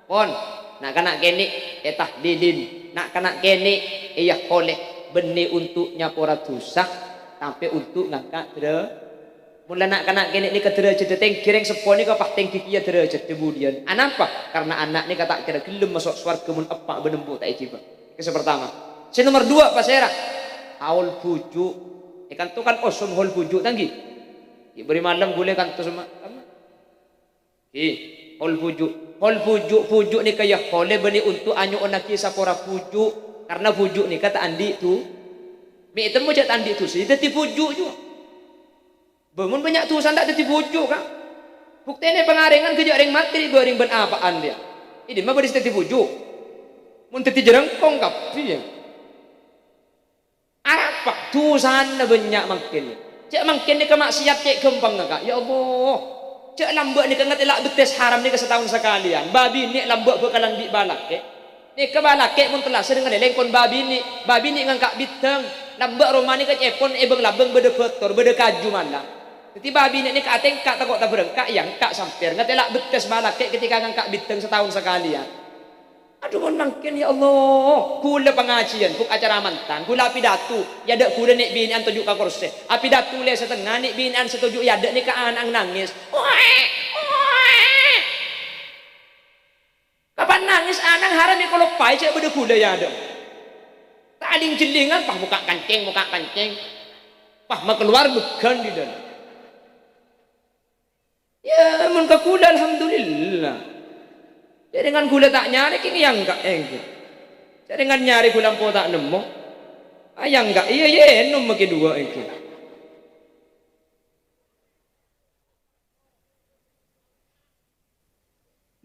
Pon, na'-kana' kènè' ètahlilin, na'-kana' kènè' èyakolè, bânnè onto' nyapora dhusa, tapè onto' ngangka' dârâ-, Mon la na'-kana' kènè' nèka dârâjhâddhâ tèngghi, rèng seppo nèka pas tèngghi kèya dârâjhâddhâ budiyân. Anapa? Karna ana' nèka ta' kèra ghellem maso' sowarghâ mon eppa' bân embu' ta' èghibâ. Sè partama. Sè nomer duwâ', pasèra? Haul buju'. È kanto kan osom haul buju', ta' ngghi? Ghi' bâri' malem ghulâ kantos ma-, Ghi, haul buju'. Haul buju', buju' nèka ya, haulè bânnè onto' anyo'onnaghi sapora buju', karna buju' nèka ta' andi' du-, mè' ètemmo jâ' ta' andi' dusa, dhâddhi buju' juwa. Bâ, mon bânnya' dusana ta' dhâddhi buju', Ka'. Buktèna pangarèngan ghâjâ' rèng matè rè bâreng bân apa'an rèya. È dimma bâdâ sè dhâddhi buju'? Mon dhâddhi jârângkong kabbhi, ya. Arapa? Dusana bânnya' mangkèn. Jhâ' mangkèn nèka maksiat cè' ghâmpangnga, Ka'. Ya Allah. Jhâ' lambâ' nèka ngatèla' bettès haram nèka sataon sakalèyan. Bâbinè' lambâ' bhâkalan bi' bâlâkè'. Nèka bâlâkè' mon tellasèr ngalèlèng kon bâbinè'. Bâbinè' ngangka' bhiddhâng. Lambâ' roma nèka cèpon è bâng-labâng bâdâ bâtor, bâdâ kaju mala. Dhâddhi bâbinè' nèka atèngka tako' tabârângka, èyangka' sampèr. Ngatèla' bettès bâlâkè' ketika ngangka' bhiddhâng sataon sakalèyan. Adhu, mon mangkèn, ya Allah, ghulâ pangajiyân, bu' acara mantan, ghulâ apidato, ya dâ' ghulâ nè'-binè'an toju' ka korsè, apidato lè satengnga, nè'-binè'an sè toju' è adâ' nèka ana'na nangès. Oè', oè'. Kapan nangès ana'na haram èkaloppaè jhâ' bâdâ ghulâ è adâ'. Ta' aling-jhellingan, pas buka kancèng, buka kancèng. Pas makalowar bâgân è dâlem. Ya, mon ka ghulâ, alhamdulillah. Jhâ' rèngan ghulâ ta' nyarè, kèng èyangka' ènggi. Jhâ' rèngan nyarè ghulâ ampo ta' nemmo. Èyangka', iyâ, iyâ, ènom maghi duwâ' ènggi.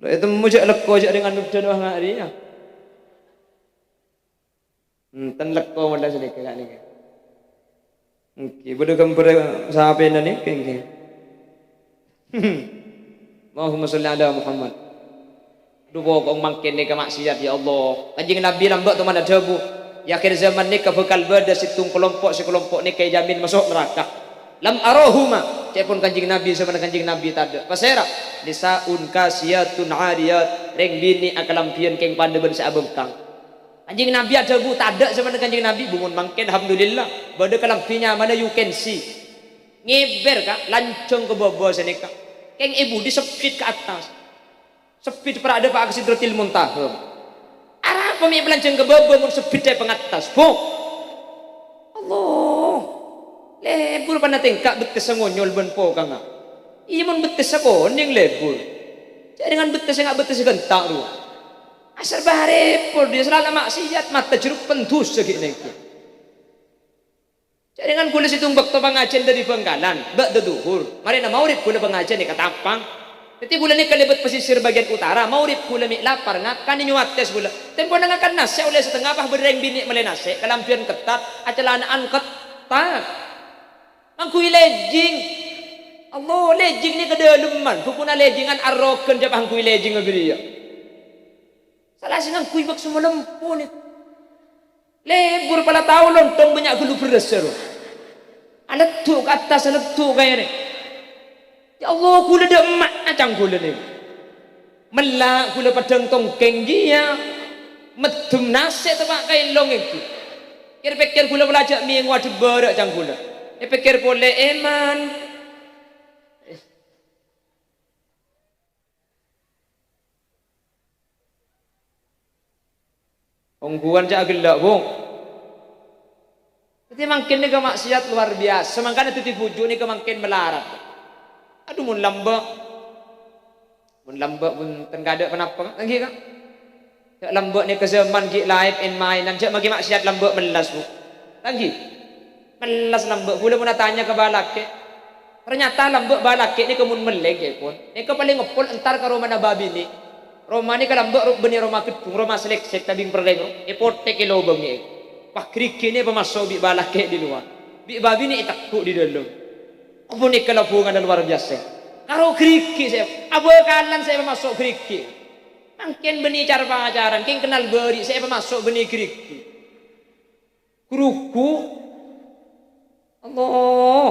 Lo' ètemmo jhâ' lekko, jhâ' rèngan nodhâ doa nga' rèya. Enten lekko mala sanèka ka'nèka. Ènggi, bâdâ ghâmbhârrâ sapèna nèka, ènggi. Allahumma sholli ala Muhammad. Dhu, pokok mangkèn nèka maksiat, ya Allah. Kanjeng Nabi lambâ' toman adhâbu, "È akhèr zaman nèka bhâkal bâdâ sèttong kalompo', sè kalompo' nèka èjhâmin maso' naraka." "Lam arahuma," ca'èpon Kanjeng Nabi, zaman Kanjeng Nabi tadâ'. Pasèra? "Nisaun kasiyatun ariyat," rèng binè' akalambhiyân kèng padâ bân sè abhângkang. Kanjeng Nabi adhâbu, tadâ' zaman Kanjeng Nabi, bu mon mangkèn, alhamdulillah, bâdâ kalambhi nyamana you can see. Ngèbèr, Ka', lanjhâng ka bâbâ sanèka. Kèng è budi sebbhit ka attas. Sebbhit para' dâpa'a ka Sidratil Muntaha. Arapa mè' palanjhâng ka bâbâ mon sebbhit è pangattas, Bu? Allah. Lebur panatèngka bettessa ngonyol bân pokangnga. Iyâ, mon bettessa konèng lebur. Jhâ' rèngan bettessa nga' bettessa ghânta' rowa. Asal bârè' pol dhi' sala maksiat, mata jeruk pendusa ghi' nènggi. Jhâ' rèngan ghulâ sèttong bâkto pangajiyân dâri Bhângkalan, bâ'da dhuhur. Marèna maghrib ghulâ pangajiyân è Katapang. Dhâddhi ghulâ nèka lèbât pasisir bâgiyân utara, maghrib ghulâ mè' lapar, ngakan nyowa attas ghulâ. Tempona ngakan nasè' ollè satengnga, pas bâdâ rèng binè' mellè nasè', kalambhiyân ketat, acalana'an ketat. Ngangghuy lejing. Allah, lejing nèka dâlemman, bhukuna lejingan arrogan jhâ' pas ngangghuy lejing abâriyâ. Sala sè ngangghuy bâkso malempo nèka. Lebur pala tao lontong bânnya' ghâllu bherrâssa rowa. Aleddhu' ka attas, aleddhu' ka èrèng. Ya Allah, ghulâ dâ' emma'a cang ghulâ nèka. Mella' ghulâ paddhâng tongkèng jiyâ. Meddhem nasè' teppa' ka èlong ènggi. Kèr-pèkkèr ghulâ pala jhâ' mèngowa dâ' bârâ' cang ghulâ. Èpèkkèr polè èman. Ongghuwân ca'na ghellâ', Bu. Dhâddhi mangkèn nèka maksiat luar biasa, mangkana dhâddhi bhuju' nèka mangkèn malarat. Adhu, mon lambâ', mon lambâ' bhunten kadâ' ponapa, ènggi, Ka'? Jhâ' lambâ' nèka zaman ghi' laèp en-maènan, jhâ' maghi maksiat lambâ' mellas, Bu. Ènggi. Mellas lambâ', ghulâ pon atanya ka bâlâkè'. Ternyata lambâ' bâlâkè' nèka mon mellèng, ca'èpon. Nèka palèng eppol entar ka romana bâbinè'. Roma nèka lambâ' ro-, bânnè roma gheddhung, roma seleksek, tabing perrèng, ro. Èpotèk è lobâng, è. Pas ghârighi nèka èpamaso' bi' bâlâkè' di luar. Bi' bâbinè' ètegghu' di dâlem. Apa nèka la bhungana luar biasa. Karo ghârighi sè, abhâkalan sè èpamaso' ghârighi. Mangkèn bânnè car-pacaran, kèng kennal bâri' sè èpamaso' bânnè ghârighi. Ghârugghu. Allah.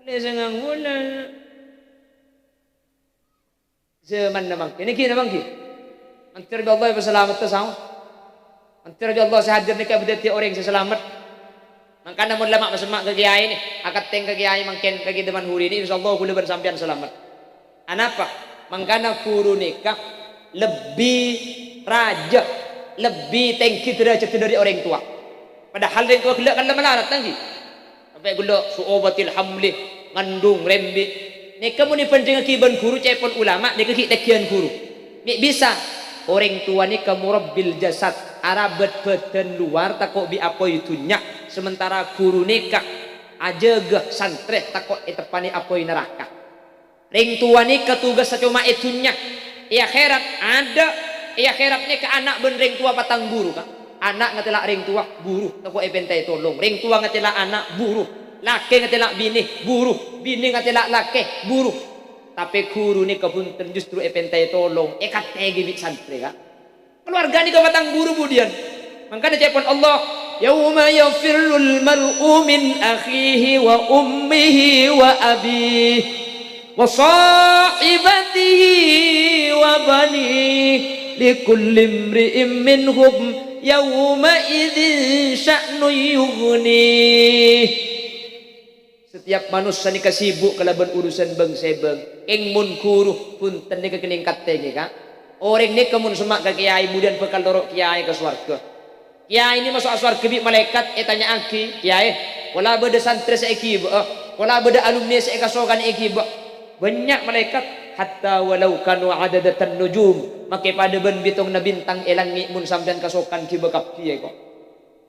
Ollè sangang bulân. Zamanna mangkèn. Nèka napa ènggi? Mandhâr bi' Allah èpasalamet, saos. Mandhâr bi' Allah sè hadir nèka èpadhâddhi orèng sè salamet. Mangkana mon la ma'-, masemma' ka kèyaè nè, akantèng ka kèyaè mangkèn ka Kè Taman Huri nè, insyaallah ghulâ bân sampèyan salamet. Anapa? Mangkana ghuru nèka lebbi rajâ, lebbi tèngghi dârâjâddhâ dâri orèng towa. Padahal orèng towa ghellâ' kan la malarat, ta' ènggi? Sampè' ghellâ' su'ubatil hamli, ngandung, rembi'. Nèka mon èbhândhingngaghi bân ghuru ca'èpon ulama, nèka ghi' tèngghiân ghuru. Mè' bisa, orèng towa nèka murabbil jasad, arabât bhâdhân lowar tako' bi' apoy dhunnya, sementara ghuru nèka ajâgâ santrè tako' èteppanè apoy naraka. Rèng towa nèka tugassa coma è dhunnya. È akhèrat, adâ'. È akhèrat nèka ana' bân rèng towa patang buru, Ka'. Ana' ngatèla' rèng towa, buru, tako' èpèntaè tolong. Rèng towa ngatèla' ana', buru. Lakè ngatèla' binè, buru. Binè ngatèla' lakè, buru. Tapè ghuru nèka bhunten justru èpèntaè tolong, èkattèngè bi' santrè, Ka'. Kaluwarga nèka matang buru budiyân. Mangkana ca'èpon Allah, "Yauma yafirrul mar'u min akhihi wa ummihi wa abihi wa sahibatihi wa banihi. Likulli imri'im minhum yauma idzin sya'nun yughnih." Satèyap manossa nèka sibuk kalabân urusan bâng-sèbâng. Kèng mon ghuru, bhunten nèka kennèng kattèngè, Ka'. Orèng nèka mon semma' ka kèyaè, budiyân bhâkal noro' kèyaè ka sowarghâ. Kèyaè nè maso'a sowarghâ bi' malaèkat ètanya'aghi, "Kèyaè, pola bâdâ santrè sè èghibâ'â, pola bâdâ alumni sè èkasokanè èghibâ'." Bânnya' malaèkat, "Hatta walau kanu adadatan nujum." Makè padâ bân bitongnga bintang è langngè' mon sampèyan kasokan ghibâ kabbhi, ko'.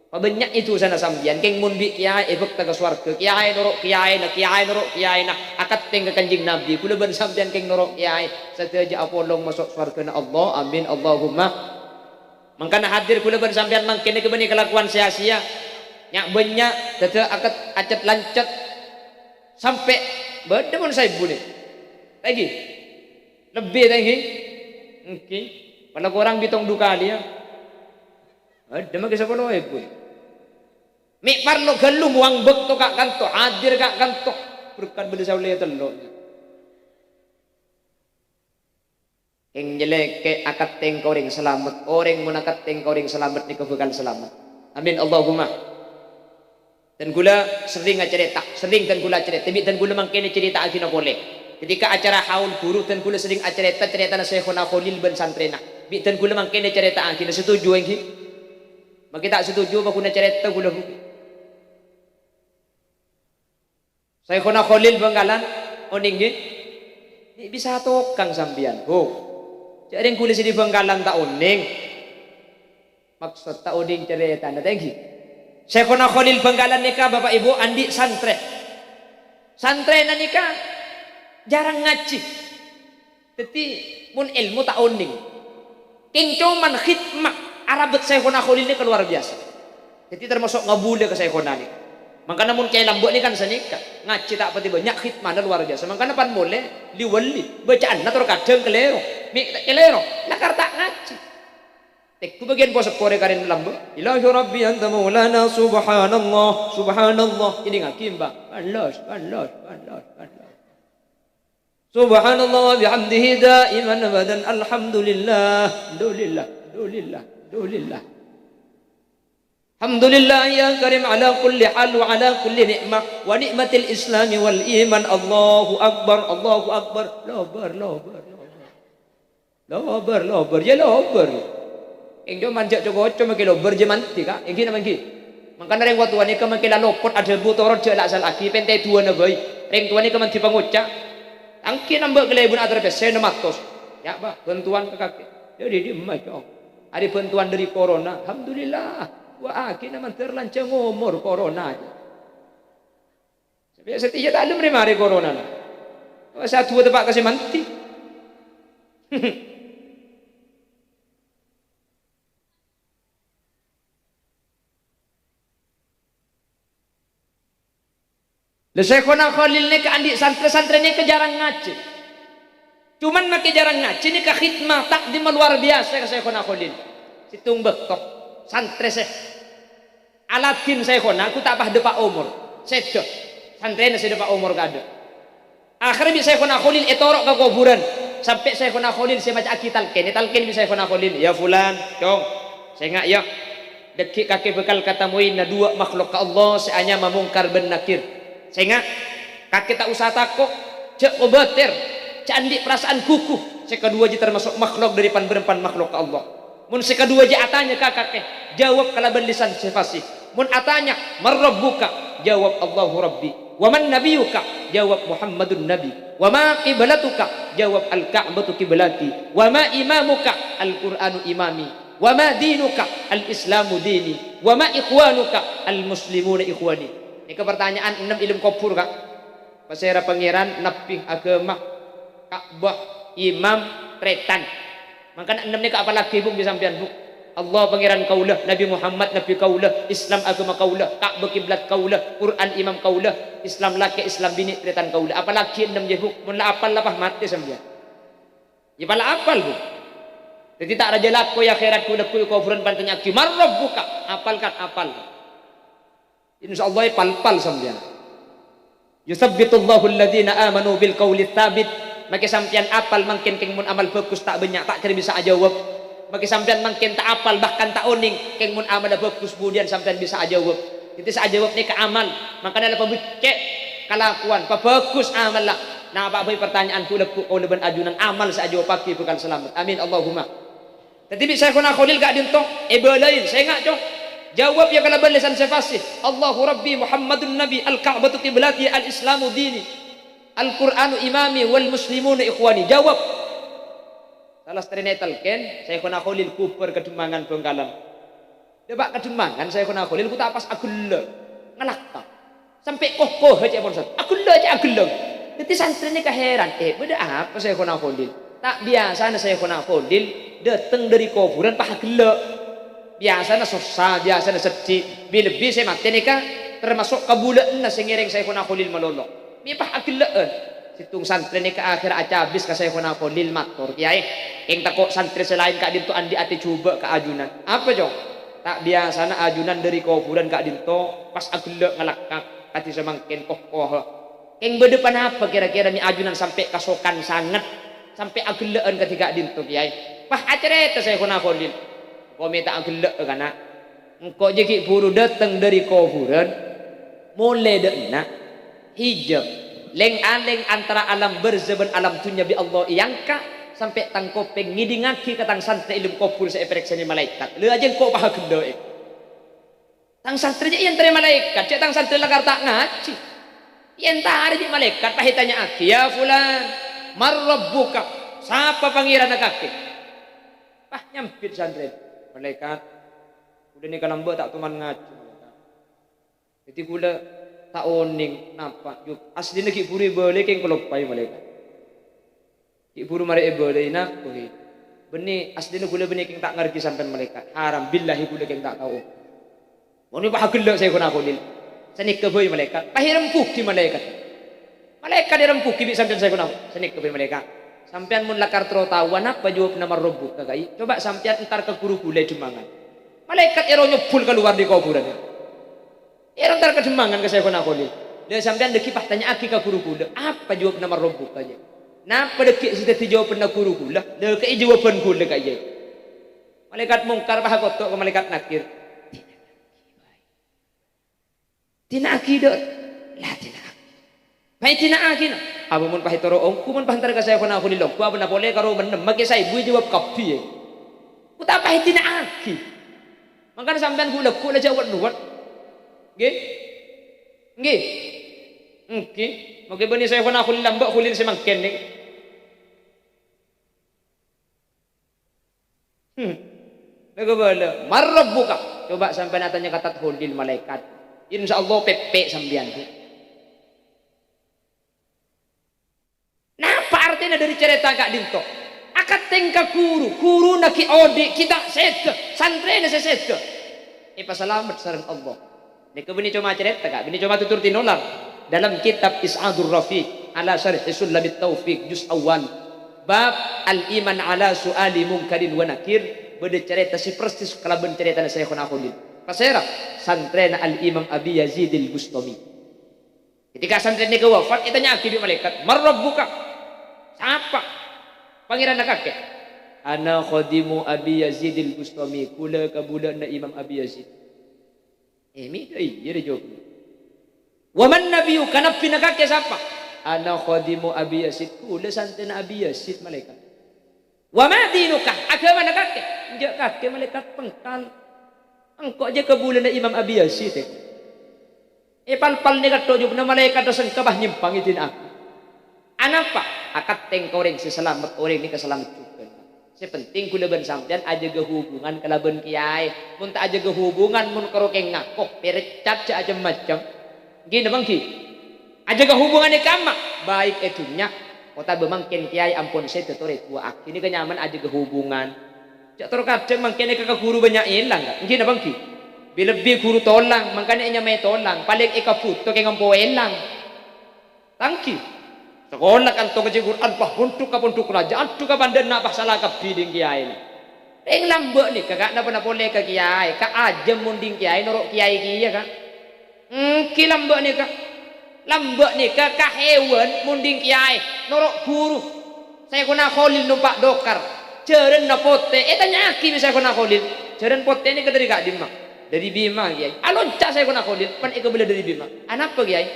Pabânnya'è dusana sampèyan, kèng mon bi' kèyaè èbhâkta ka sowarghâ, kèyaè noro' kèyaèna, kèyaè noro' kèyaèna, akattèng ka Kanjeng Nabi, kaulâ bân sampèyan kèng noro' kèyaè, sadhâjâ apolong maso' sowarghâna Allah, amin, Allahumma. Mangkana hadir kaulâ bân sampèyan mangkèn nèka bânnè kalakowan sia-sia, nya'-bânnya', dâdâ aket-, acet-lancet, sampè' bâdâ mon saèbu nè. Lagi, lebbi ta' ènggi? Ènggi. Pala korang bitong du kalè, ya. Adâ' makè sapolo èbu. Mè' parlo ghâllu mowang bâkto ka' kanto, hadir ka' kanto. Berkat bâdâ saolè tello'. Kèng nyèlèkè' akattèng ka orèng salamet. Orèng mon akattèng ka orèng salamet nèka bhâkal salamet. Amin, Allahumma. Dân kaulâ serrèng acarèta, serrèng dân kaulâ acarèta, bi' dân kaulâ mangkèn ècarèta'aghina polè. Ketika acara haul ghuru, dân kaulâ serrèng acarèta carètana Syaikhona Kholil bân santrèna. Bi' dân kaulâ mangkèn ècarèta'aghina, setuju ènggi? Makè ta' setuju, apa ghuna carèta kaulâ, Bu? Syaikhona Kholil Bhângkalan, onèng, ngghi? Mè' bisa tokang sampèyan, Bu. Jhâ' rèng kaulâ sè dâri Bhângkalan ta' onèng. Maksod ta' onèng carètana, ta' ènggi? Syaikhona Kholil Bhângkalan nèka, Bapa' Ibu, andi' santrè. Santrèna nèka jhârâng ngajhi. Dhâddhi, mon èlmo ta' onèng. Kèng coma khidmah arabât Syaikhona Kholil nèka lowar biyasa. Dhâddhi, termasok ngabulâ ka Syaikhona nèka. Mangkana mon kèyaè lambâ' nèka kan sanèka, ngajhi ta' patè bânnya', khidmahna lowar biyasa. Mangkana pan molè li-wali, bâca'anna tor kadhâng kalèro. Mè' kalèro, lakar ta' ngajhi. Tèngghu bâgiyân po-seppo rè karèn lambâ'. Ilahi Rabbi anta maulana, subhanallah, subhanallah. Èdingngaghi, Mbah. Panlos, panlos, panlos, panlos. Subhanallah wa bihamdihi daiman abadan. Alhamdulillah. Dulillah. Dulillah. Dulillah. Alhamdulillah ya karim ala kulli hal wa ala kulli ni'mah wa ni'matil islami wal iman. Allahu akbar, Allahu akbar. Lobâr, lobâr, lobâr. Lobâr, lobâr, ya lobâr. Ènggi man jhâ' co-ngoco makè lobâr jhâ' mandhi, Ka'. Ènggi napa ènggi? Mangkana rèng towa nèka makè la lopot adhâbu torot jhâ' la' sala'aghi, pèntè duwâna bhâi. Rèng towa nèka mandhi pangoca'. Tangghi nambâ' kalèbun ator pèssè ennem atos. Ya, Pak, bhântowan ka kakè. Dâri dimma, Cong? Arè bhântowan dâri corona. Alhamdulillah. Wa akhirna mandhâr lanjhâng omor corona. Sampè' satèya ta' lem rè-marè coronana. Wa sè aduwâ teppa' ka sè mandhi. La Syaikhona Kholil nèka andi' santrè-santrè nèka jhârâng ngajhi. Coma makè jhârâng ngajhi nèka khidmah takdim lowar biyasa ka Syaikhona Kholil. Sèttong bâkto, santrè sè aladhin Syaikhona ghu ta' padâ pa' omor. Sèdhâ, santrèna sè dâpa' omor kaadâ'. Akhèrra bi' Syaikhona Kholil ètoro' ka kobhurân. Sampè' Syaikhona Kholil sè maca'aghi talkèn, ètalkèn bi' Syaikhona Kholil, "Ya Fulan, Cong, sènga', ya. Dhâggi' kakè bhâkal katamoy na duwâ' makhlok ka Allah sè anyama Mungkar bân Nakir. Sènga', kakè ta' osa tako', jhâ' kobâtèr, jhâ' andi' parasa'an ghugu, sè kaduwâ jiyâ tamaso' makhlok dâri pan-bârâmpan makhlok ka Allah. Mon sè kaduwâ jiyâ atanya ka kakè, jawab kalabân lèsan sè fasih. Mon atanya, 'Man Rabbuka?' Jawab, 'Allahu Rabbi.' 'Wa man Nabiyyuka?' Jawab, 'Muhammadun Nabi.' 'Wa ma qiblatuka?' Jawab, 'Al-Ka'batu qiblati.' 'Wa ma imamuka?' 'Al-Qur'anu imami.' 'Wa ma dinuka?' 'Al-Islamu dini.' 'Wa ma ikhwanuka?' 'Al-muslimuna ikhwani.'" Nèka partanya'an ennem è alam kobhur, Ka'. Pasèra Pangèran, Nabbhi, aghâma, Ka'bah, imam, trètan. Mangkana ennem nèka apallaghi, Bu, bi' sampèyan, Bu? Allah Pangèran kaulâ, Nabbhi Muhammad Nabbhi kaulâ, Islam aghâma kaulâ, Ka'bah kiblat kaulâ, Qur'an imam kaulâ, Islam lakè', Islam binè' tarètan kaulâ. Apalagi ennem jâbu, mon la apal la pas matè sampèyan. Yâ, pas la apal, Bu. Dhâddhi ta' rajâ lako è akhèrat ghu-lagghu è kobhurân pas ètanya'aghi, "Man rabbuka?" Apal kan? Apal. Insyaallah èpal-pal sampèyan. "Yutsabbitullahu alladhina amanu bil qauli tsabit." Makè sampèyan apal mangkèn kèng mon amal bhâghus ta' bânnya', ta' kèra bisa ajâwâb. Makè sampèyan mangkèn ta' apal, bahkan ta' onèng, kèng mon amalla bhâghus budiyân sampèyan bisa ajâwâb. Dhâddhi sè ajâwâb nèka amal. Mangkana la pabheccè' kalakowan, pabhâghus amalla. Napa bhâi partanya'an ghu-lagghu kaulâ bân ajunan, amal sè ajâwâbbhâghi bhâkal salamet. Amin, Allahumma. Dhâddhi bi' Syaikhona Kholil ka'dinto èbâlâi, "Sènga', Cong." Jâwâb, yâ, kalabân lèsan sè fasih, "Allahu Rabbi Muhammadun Nabi, al-Ka'batu qiblati, al-Islamu dini, al-Qur'anu imami, wal muslimuna ikhwani." Jâwâb. Salastarèna ètalkèn, Syaikhona Kholil bhubhâr ka Demmangan Bhângkalan. Dâpa' ka Demmangan, Syaikhona Kholil ghu ta' pas aghellâ', ngalakka'. Sampè' koko cè' pon san-, aghellâ' cè' aghellâ'. Dhâddhi santrèna kahèran, "Eh, bâdâ apa Syaikhona Kholil?" Ta' biyasana Syaikhona Kholil dâteng dâri kobhurân pas aghellâ'. Biyasana sossa, biyasana seddhi', bi-, lebbi sè matè nèka tamaso' kabulâ'ânna sè ngèrèng Syaikhona Kholil malolo. Mè' pas aghellâ'ân. Sèttong santrè nèka akhèr acabis ka Syaikhona Kholil mator, "Kèyaè, kèng tako' santrè sè laèn ka'dinto andi' atè jhubâ' ka ajunan." "Apa, Cong?" "Ta' biyasana ajunan dâri kobhurân ka'dinto pas aghellâ' ngalakka' kadhi samangkèn kohkohâ. Kèng bâdâ ponapa kèra-kèra mè' ajunan sampè' kasokan sanget, sampè' aghellâ'ân kadhi ka'dinto, Kèyaè?" Pas acarèta Syaikhona Kholil, "Engko' mè' ta' aghellâ'â, kana'. Engko' jâ ghi' bhuru dâteng dâri kobhurân, molè dâ' enna', hijab, lèng-alèng antara alam barzah bân alam dhunnya bi' Allah èangka', sampè' tang kopèng ngèdingngaghi ka tang santrè è dâlem kobhur sè èparèksanè malaèkat. La jâ engko' pas aghellâ'â." Tang santrè jâ' èentarè malaèkat, jâ' tang santrè lakar ta' ngajhi. Èentarè bi' malaèkat, pas ètanya'aghi, "Ya fulan, man rabbuka? Sapa pangèranna kakè?" Pas nyambit santrè, "Malaèkat, kaulâ nèka lambâ' ta' toman ngajhi, malaèkat. Dhâddhi kaulâ ta' onèng napa, jhâ' aslina ghi' bhuru èbâlâi kèng kaloppaè, malaèkat." Ghi' bhuru marè èbâlâi, "Napa, he? Bânnè, aslina kaulâ bânnè kèng ta' ngarghi sampèyan, malaèkat. Haram, billahi kaulâ kèng ta' tao." Mon pas aghellâ' Syaikhona Kholil. Sanèka bhâi malaèkat. Pas èrembhughi malaèkat. Malaèkat èrembhughi bi' sampèyan Syaikhona. Sanèka bhâi malaèkat. "Sampèyan mon lakar terro taowa napa jâwâbbhâ man rabbuka, Kaè? Coba sampèyan entar ka ghuru kaulâ è Demmangan." Malaèkat èro nyobbhul kalowar dâri kobhurân. Èro entar ka Demmangan ka Syaikhona Kholil. "La, sampèyan dhâggi' pas tanya'aghi ka ghuru kaulâ, apa jâwâbbhâ man rabbuka, Kaè? Napa dhâggi' sè dhâddhi jâwâbbhânna ghuru kaulâ? La, ka'è jâwâbbhân kaulâ, Kaè." Malaèkat Mungkar pas akoto' ka Malaèkat Nakir. "Dina'aghi, dâ'." "La, dina'aghi. Bhâi dina'aghi, na'." "Apa mon pas ètoro' ongghu, mon pas entar ka Syaikhona Kholil ongghu, apa na polè karo mennèm, makè saèbu èjâwâb kabbhi, yâ. Ghu ta' pas èdina'aghi." Mangkana sampèyan ghu-lagghu la jâ' wet-nowet. Ngghi? Ngghi? Ngghi. Makè bânnè Syaikhona Kholil lambâ' Kholil sè mangkèn nèka. Hmm. Lha kabâlâ, "Man rabbuka?" Coba sampèyan atanya ka Tat Kholil malaèkat. Insyaallah pèpè' sampèyan. Napa artèna dâri carèta ka'dinto? Akattèng ka ghuru, ghuruna ghi' odi', ghi' ta' sèdhâ, santrèna sè sèdhâ. Èpasalamet sareng Allah. Nèka bânnè coma carèta, Ka', bânnè coma tutur tinolar. Dalam kitab Is'adur Rafiq ala Syarhi Sullamit Taufiq juz awal, bab al-iman ala su'ali Mungkarin wa Nakir, bâdâ carèta sè persis kalabân carètana Syaikhona Kholil. Pasèra? Santrèna Al-Imam Abi Yazidil Bustami. Ketika santrè nèka wafat, ètanya'aghi bi' malaèkat, "Man rabbuka?" Sapa pangèranna kakè? "Ana khadimu Abi Yazidil Bustami," kaulâ kabulâna Imam Abi Yazid. Eh, mè' dâ' iyâ rè jâwâbbhâ. "Wa man nabiyyuka, nabbhina kakè sapa?" "Ana khadimu Abi Yazid," kaulâ santrèna Abi Yazid, malaèkat. "Wa ma dinuka, aghâmana kakè?" Enjâ' kakè malaèkat pengkal. Engko' jâ' kabulâna Imam Abi Yazid, eh. Èpalpal nèka tho jâwâbbhâ malaèkat, sengka pas nyèmpang èdina'aghi. Anapa? Akattèng ka orèng sè salamet, orèng nèka salamet jhughân. Sè penting kaulâ bân sampèyan ajâgâ hubungan kalabân kèyaè. Mon ta' ajâgâ hubungan, mon karo kèng ngako, pèrecat jâ' cem-macem. Ngghi napa ngghi? Ajâgâ hubungan è kamma, baik è dhunnya otabâ mangkèn kèyaè ampon sèdhâ torè duwâ'aghi. Nèka nyamana ajâgâ hubungan. Jhâ' tor kadhâng mangkèn èka ka ghuru bânnya' èlang, Ka'. Ènggi napa ènggi? Bi-, lebbi ghuru tolang, mangkana ènyamaè tolang, palèng èkabhuto kèng ampo èlang. Ta' ènggi. Sakola kanto ngajhi Qur'an, pas pondhuk ka pondhuk raja, adhu ka pandhâna pas sala kabbhi dhing kèyaèna. Rèng lambâ' nèka, Ka', napa-napa polè ka kèyaè, Ka', ajâm mon dhing kèyaè noro' kèyaè kèya, Ka'. Ènggi lambâ' nèka. Lambâ' nèka ka hèwan mon dhing kèyaè noro' ghuru. Syaikhona Kholil nompa' dokar. Jhârânna potè, ètanya'aghi bi' Syaikhona Kholil, "Jhârân potè nèka dhâri ka'dimma?" "Dhâri Bima, Kèyaè." Alonca' Syaikhona Kholil, pan èkabâlâ dhâri Bima. "Anapa, Kèyaè?"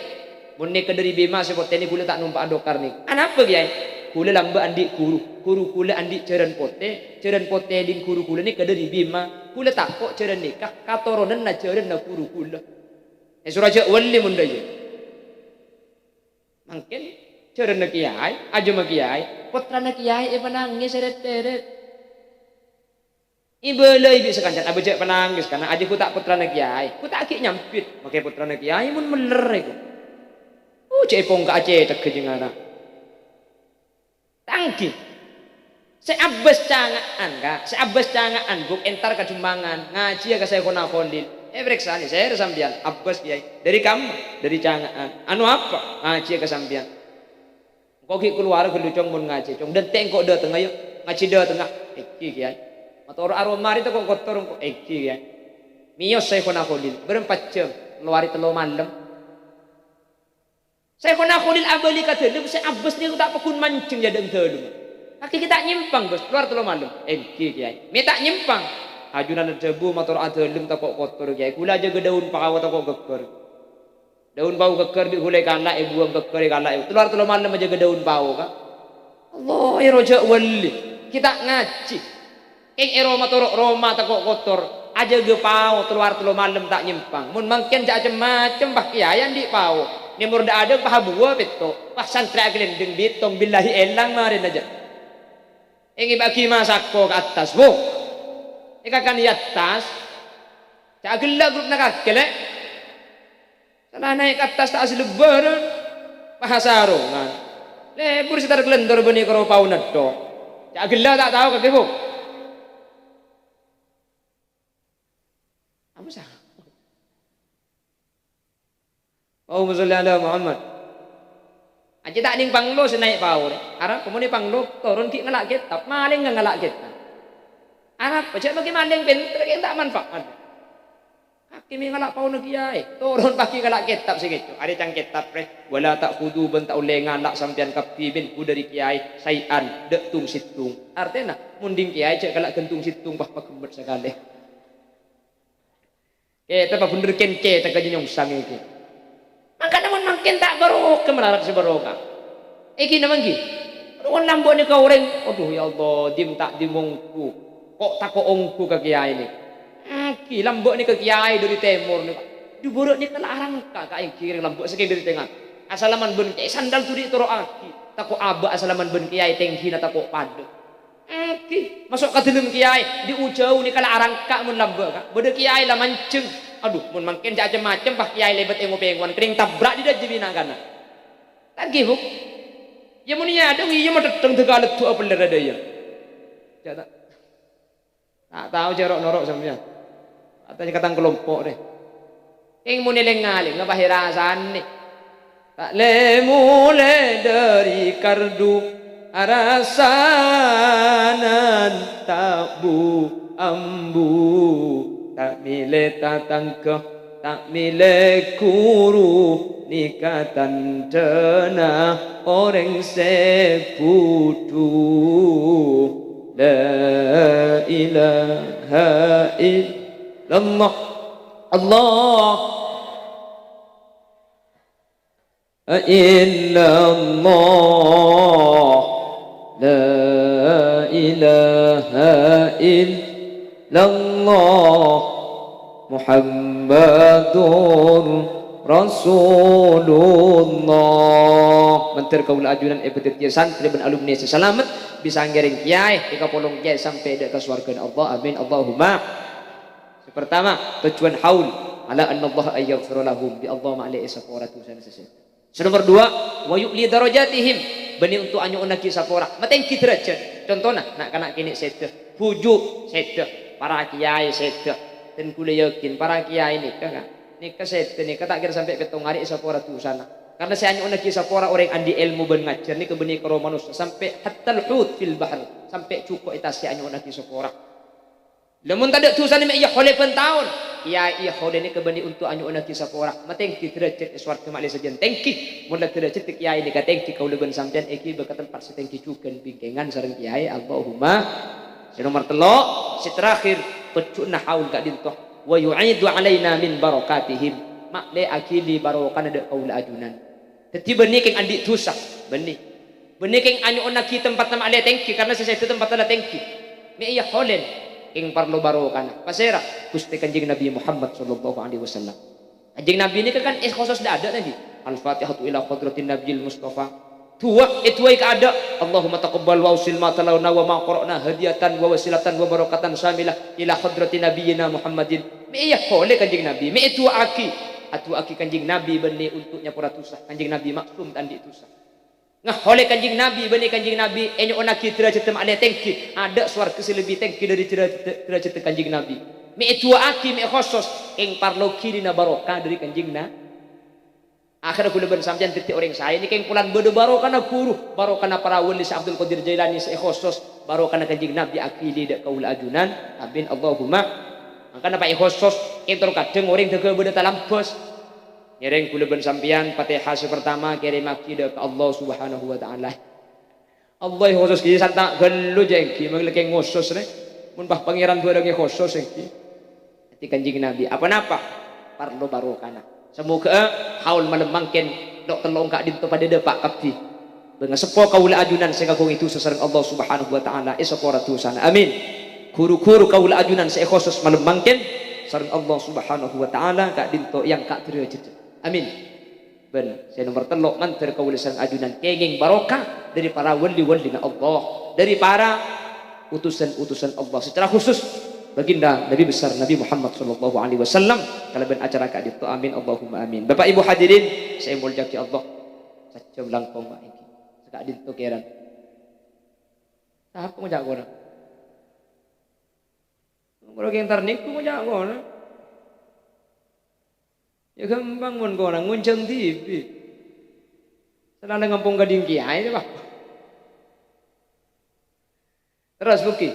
"Mon nèka dhâri Bima sè potè nèka kaulâ ta' nompa'a dokar nèka." "Anapa, Kèyaè?" "Kaulâ lambâ' andi' ghuru. Ghuru kaulâ andi' jhârân potè. Jhârân potè dhing ghuru kaulâ nèka dhâri Bima. Kaulâ tako' jhârân nèka katoronanna jhârânna ghuru kaulâ." Èsoro jhâ' wali mon dhâ' iyâ. Mangkèn jhârânna kèyaè, ajâmma kèyaè, pottrana kèyaè èpanangès èrèt-èrèt. Èbâlâi bi' sakancana, "Abâ' jhâ' panangès, kana' ajâ ghu ta' pottrana kèyaè, ghu ta' ghi' nyambit, makè pottrana kèyaè mon mèller èko." Oh, jhâ' èpongka'a cèthagghâ jhâ' ngara. Ta' ènggi. Sè abbâs canga'an, Ka'. Sè abbâs canga'an, Bu', entar ka Jummangan, ngajhiyâ ka Syaikhona Kholil. Èparèksanè, "Sèra sampèyan?" "Abbâs, Kèyaè." "Dhâri kamma?" "Dhâri canga'an." "Anu apa?" "Ngajhiyâ ka sampèyan." "Engko' ghi' kalowar ghâllu, Cong, mon ngajhi, Cong. Dântè' engko' dâtengnga, yâ. Ngajhi dâtengnga." "Ènggi, Kèyaè." "Matoro'a roma arè tako' kotor engko'." "Ènggi, Kèyaè." Mèyos Syaikhona Kholil. Bârâmpa jhâm? Lowarè tello malem. Syaikhona Kholil abâli ka dâlem, sè abbâs nèko ta' paggun manjheng è adâ'na dâlem. "Kakè ghi' ta' nyèmpang, Bâs, lowar tello malem?" "Ènggi, Kèyaè." "Mè' ta' nyèmpang?" "Ajunan adhâbu, matoro'a dâlem tako' kotor, Kèyaè. Kaulâ ajâgâ dâun pao tako' ghâggâr. Dâun pao ghâggâr bi' kaulâ èkala', èbuwâng ghâggâr èkala', èbu-, lowar tello malem ajâgâ dâun pao, Ka'." Allah, èro jhâ' wali. Ghi' ta' ngajhi. Kèng èro matoro' roma tako' kotor, ajâgâ pao, lowar tello malem ta' nyèmpang. Mon mangkèn jhâ' cem-macem, pas kèyaè andi' pao. Nèmor dâ'-adâ' pas abuwâ pètto', pas santrè akalèndhing bitong, billahi èlang marèna jhâ'. Èngèbâ'âghi masako ka attas, Bu'. Èkakanè attas. Jhâ' ghellâ' grupna kakè, Lè'. Sala naè' ka attas ta' asalebbhârân, pas asarongan. Lebur sè tarkalendor bânnè karo paona tho. Jhâ' ghellâ' ta' tao kakè, Bu'. Apa sa? Allahumma sholli ala Muhammad. Ajâ ta' nèng panglo sè naè' pao rè. Arapa mon è panglo, toron ghi' ngala' kètab, malèng ngala' kètab. Arapa jhâ' makè malèng pènter kèng ta' manfaat. Kakè mè' ngala' paona kèyaè, toron paghi ngala' kètab sè ngèco'. Arè cang kètab rè, "Wala ta'khudzu," bân ta' ollè ngala' sampèyan kabbhi, "minhu," dhâri kèyaè, "syai'an," dâ' tong-sèttong. Artèna, mon dhing kèyaè jhâ' ngala' ghân tong-sèttong, pas paghemmet sakalè. Kètabbhâ bhender kèncè' ta' kajâ nyongsang èkè. Mangkana mon mangkèn ta' barokah, malarat sè barokah. Ènggi napa ènggi? Rowan lambâ' nèka orèng, "Adhu, ya Allah, dhim ta' dhim ongghu. Ko' tako' ongghu ka kèyaè nèka." Ènggi, lambâ' nèka kèyaè dhâri tèmor nèka. Dubârâ' nèka la arangka ka ènggi rèng lambâ' sakèng dhâri tènga. Asalaman bân kèyaè sandal todi' toro'aghi. Tako' abâ' asalaman bân kèyaè tèngghina tako' padâ. Ènggi, maso' ka dâlem kèyaè, dhi-, ujâu nèka la arangka mon lambâ', Ka'. Bâdâ kèyaè la manjheng. Adhu, mon mangkèn jhâ' cem-macem, pas kèyaè lèbât èngo-pèngowan, kennèng tabrak dhi-, dhâjâ binakana. Ta' ènggi, Bu'? Iyâ, mon iyâ, adhung iyâ, matèttèng dâgâ leddhu'â pellèr adhâ iyâ. Jhâ' ta', ta' tao jhâ' ro'-noro' sampèyan. Atanya ka tang kalompo' rè. Kèng mon èlèng-ngalènga pas èrasanè. Ta' lè-molè dhâri kardu arasanan ta' bu-ambu. Ta' mèlè tatangghâ, ta' mèlè ghuru, nèka tandhâna orèng sè budhu. La ilaha illallah. Allah. Illallah. La ilaha illallah. Muhammadur Rasulullah. Mandhâr kaulâ ajunan èpadhâddhiyâ santrè bân alumni sè salamet, bisa ngèrèng kèyaè, èkapolong kèyaè sampè' dâ' ka sowarghâna Allah. Amin. Allahumma. Sè partama, tojjhuwân haul, ala annallaha ayyaghfira lahum, bi' Allah ma'lè èsapora dhusana sè sèdhâ. Sè nomor duwâ', wa yu'li darajatihim, bânnè onto' anyo'onnaghi sapora, matèngghi dârâjhât. Contona, na'-kana' kènè' sèdhâ. Buju' sèdhâ, para kèyaè sèdhâ. Dan kaulâ yakin para kèyaè nèka, Ka', nèka sèdhâ nèka ta' kèra sampè' pèttong arè èsapora dhusana. Karna sè anyo'onnaghi sapora orèng andi' èlmo bân ngajhâr nèka bânnè karo manossa sampè' hattal hut fil bahr, sampè' jhuko' è tasè' anyo'onnaghi sapora. Lamon tadâ' dhusana mè' èyaholè bân taon, kèyaè èyaholè nèka bânnè onto' anyo'onnaghi sapora, matèngghi dârâjhât è sowarghâ ma'lè sajân tèngghi. Mon la dârâjhâddhâ kèyaè nèka tèngghi, kaulâ bân sampèyan èghibâ ka tempat sè tèngghi jhughân bingkèngan sareng kèyaè. Allahumma. Sè nomer tello', sè terakhir, pojjhu'na haul ka'dinto. "Wa yu'idu alaina min barakatihim." Ma'lè aghili barokana dâ' kaulâ ajunan. Dhâddhi bânnè kèng andi' dhusa, bânnè. Bânnè kèng anyo'onnaghi tempatta ma'lè tèngghi, karna sè sèdhâ tempatta la tèngghi. Mè' èyaholè, kèng parlo barokana. Pasèra? Ghustè Kanjeng Nabi Muhammad sallallahu alaihi wasallam. Kanjeng Nabi nèka kan èkhosos dâ'-adâ' nèka. Al-Fatihatu ila hadratin Nabiyil Mustafa. Du'a, èdu'aè ka adâ'. Allahumma taqabbal wa ausil ma talawna wa ma qara'na hadiyatan wa wasilatan wa barakatan syamilah ila hadrati Nabiyyina Muhammadin. Mè' èyaholè Kanjeng Nabi, mè' èdu'aaghi. Adu'aaghi Kanjeng Nabi bânnè onto' nyapora dhusa. Kanjeng Nabi maksum ta' andi' dhusa. Ngaholè Kanjeng Nabi, bânnè Kanjeng Nabi ènyo'onnaghi dârâjhâddhâ ma'lè tèngghi, adâ' sowarghâ sè lebbi tèngghi dâri dârâjhâddhâ, dârâjhâddhâ Kanjeng Nabi. Mè' èdu'aaghi, mè' èkhosos, kèng parlo ghilina barokah dâri Kanjeng Na-, Akhèrra kaulâ bân sampèyan dhâddhi orèng saè nèka kèng polana bâdâ barokana ghuru, barokana para wali sè Abdul Qadir Jailani sè èkhosos, barokana Kanjeng Nabi aghili dâ' kaulâ ajunan. Amin, Allahumma. Mangkana pas èkhosos, kèng terro kadhâng orèng dâgghâ bâdâ talambâs. Ngèrèng kaulâ bân sampèyan, Fatihah sè partama kèrèmaghi dâ' ka Allah Subhanahu wa Ta'ala. Allah èkhosos ghi' santa' ghâllu jâ' èngghi, mangkana kèng ngosos rè. Mon pas Pangèran bhârâng èkhosos èngghi. Dhâddhi Kanjeng Nabi, apa-napa parlo barokana. Samoghâ'â haul malem mangkèn, lo'-tello' ka'dinto padâ dâpa' kabbhi. Bângaseppo kaulâ ajunan sè ngaghungè dhusa sareng Allah Subhanahu wa Ta'ala, èsapora dhusana. Amin. Ghuru-ghuru kaulâ ajunan sè èkhosos malem mangkèn sareng Allah Subhanahu wa Ta'ala ka'dinto èangka' dârâjhâddhâ. Amin. Bân sè nomer tello', mandhâr kaulâ sareng ajunan kèngèng barokah dâri para wali-walina Allah, dâri para utusan-utusan Allah, secara khusus Baginda Nabi Besar Nabi Muhammad sallallahu alaihi wasallam kalabân acara ka'dinto. Amin, Allahumma amin. Bapak Ibu hadirin sè èmoljâ'aghi Allah, sajjhâm langkong, Pak, èngghi. Saka'dinto kèran. Sapa ngoca' korang? Korang kèng tar nèko ngoca' korang. Yâ ghâmpang mon korang ngonjhâng dhibi'. Sè la ngampong ka dhingkèya aè, Pak. Terros, Bu Ki.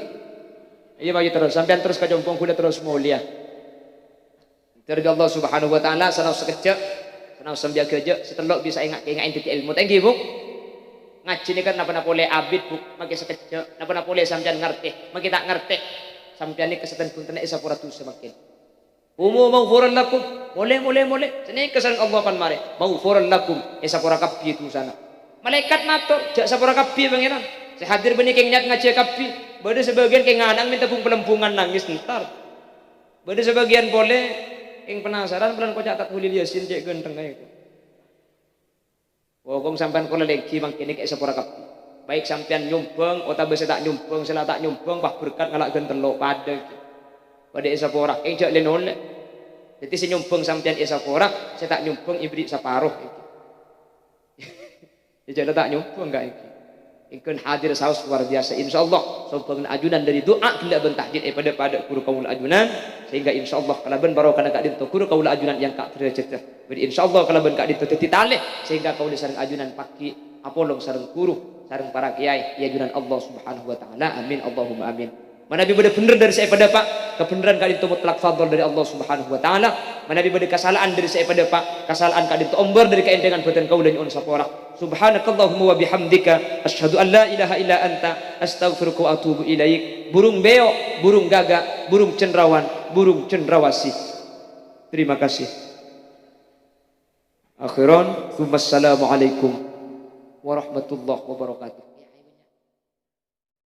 Iyâ, Pak, iyâ, terros. Sampèyan terros ka compo', kaulâ terros molja. Dhâri Allah Subhanahu wa Ta'ala, sanaos sakejjhâ', sanaos sambiyâ ghâjâ', sè tello' bisa ènga'-, ènga'è dhâddhi èlmo. Ta' èngghi, Bu? Ngajhi nèka napa-napa polè abit, Bu, makè sakejjhâ'. Napa-napa polè sampèyan ngartè, makè ta' ngartè. Sampèyan nèka satèya bhunten èsapora dhusa mangkèn. Qumu maghfuran lakum. Molè, molè, molè. Sanèka sareng Allah pan marè. Maghfuran lakum. Èsapora kabbhi dhusana. Malaèkat mator, "Jhâ' sapora kabbhi, Pangèran. Sè hadir bânnè kèng nyat ngajhiyâ kabbhi." Bâdâ sabâgiyân kèng nganang mènta bung-palembungan nangès entar. Bâdâ sabâgiyân polè kèng penasaran, polana koca' Tat Kholil Yasin cè' ghântengnga. Pokok sampèyan kaulâ lèngghi mangkèn nèka èsapora kabbhi. Baik sampèyan nyombhâng otabâ sè ta' nyombhâng, sè la ta' nyombhâng, wah, berkat ngala' ghân tello' padâ. Padâ èsapora, kèng jhâ' lè-nolè. Dhâddhi sè nyombhâng sampèyan èsapora, sè ta' nyombhâng èberri' saparo. Jhâ' la ta' nyombhâng, Ka', èngghi. Èngghân hadir saos luar biasa. Insyaallah, sombhânganna ajunan dâri du'a ghellâ' bân tahlil èpadâ-padâ ghuru kaulâ ajunan, sehingga insyaallah kalabân barokana ka'dinto ghuru kaulâ ajunan èangka' dârâjhâddhâ. Bâdhi insyaallah kalabân ka'dinto dhâddhi talè, sehingga kaulâ sareng ajunan pagghi' apolong sareng ghuru, sareng para kèyaè, è ajunan Allah Subhanahu wa Ta'ala. Amin, Allahumma amin. Manabi bâdâ bhendher dâri sè èpadâpa', kabhendherran ka'dinto mutlak fadl dâri Allah Subhanahu wa Ta'ala. Manabi bâdâ kasala'an dâri sè èpadâpa', kasala'an ka'dinto ombâr dâri kaèndhângan bhâdhân kaulâ nyo'on sapora. Subhanakallahumma wa bihamdika, asyhadu an la ilaha illa anta, astaghfiruka wa atubu ilaik. Burung beo, burung gagak, burung cendrawan, burung cendrawasih. Terima kasih. Akhiran, tsumma assalamualaikum warahmatullahi wabarakatuh.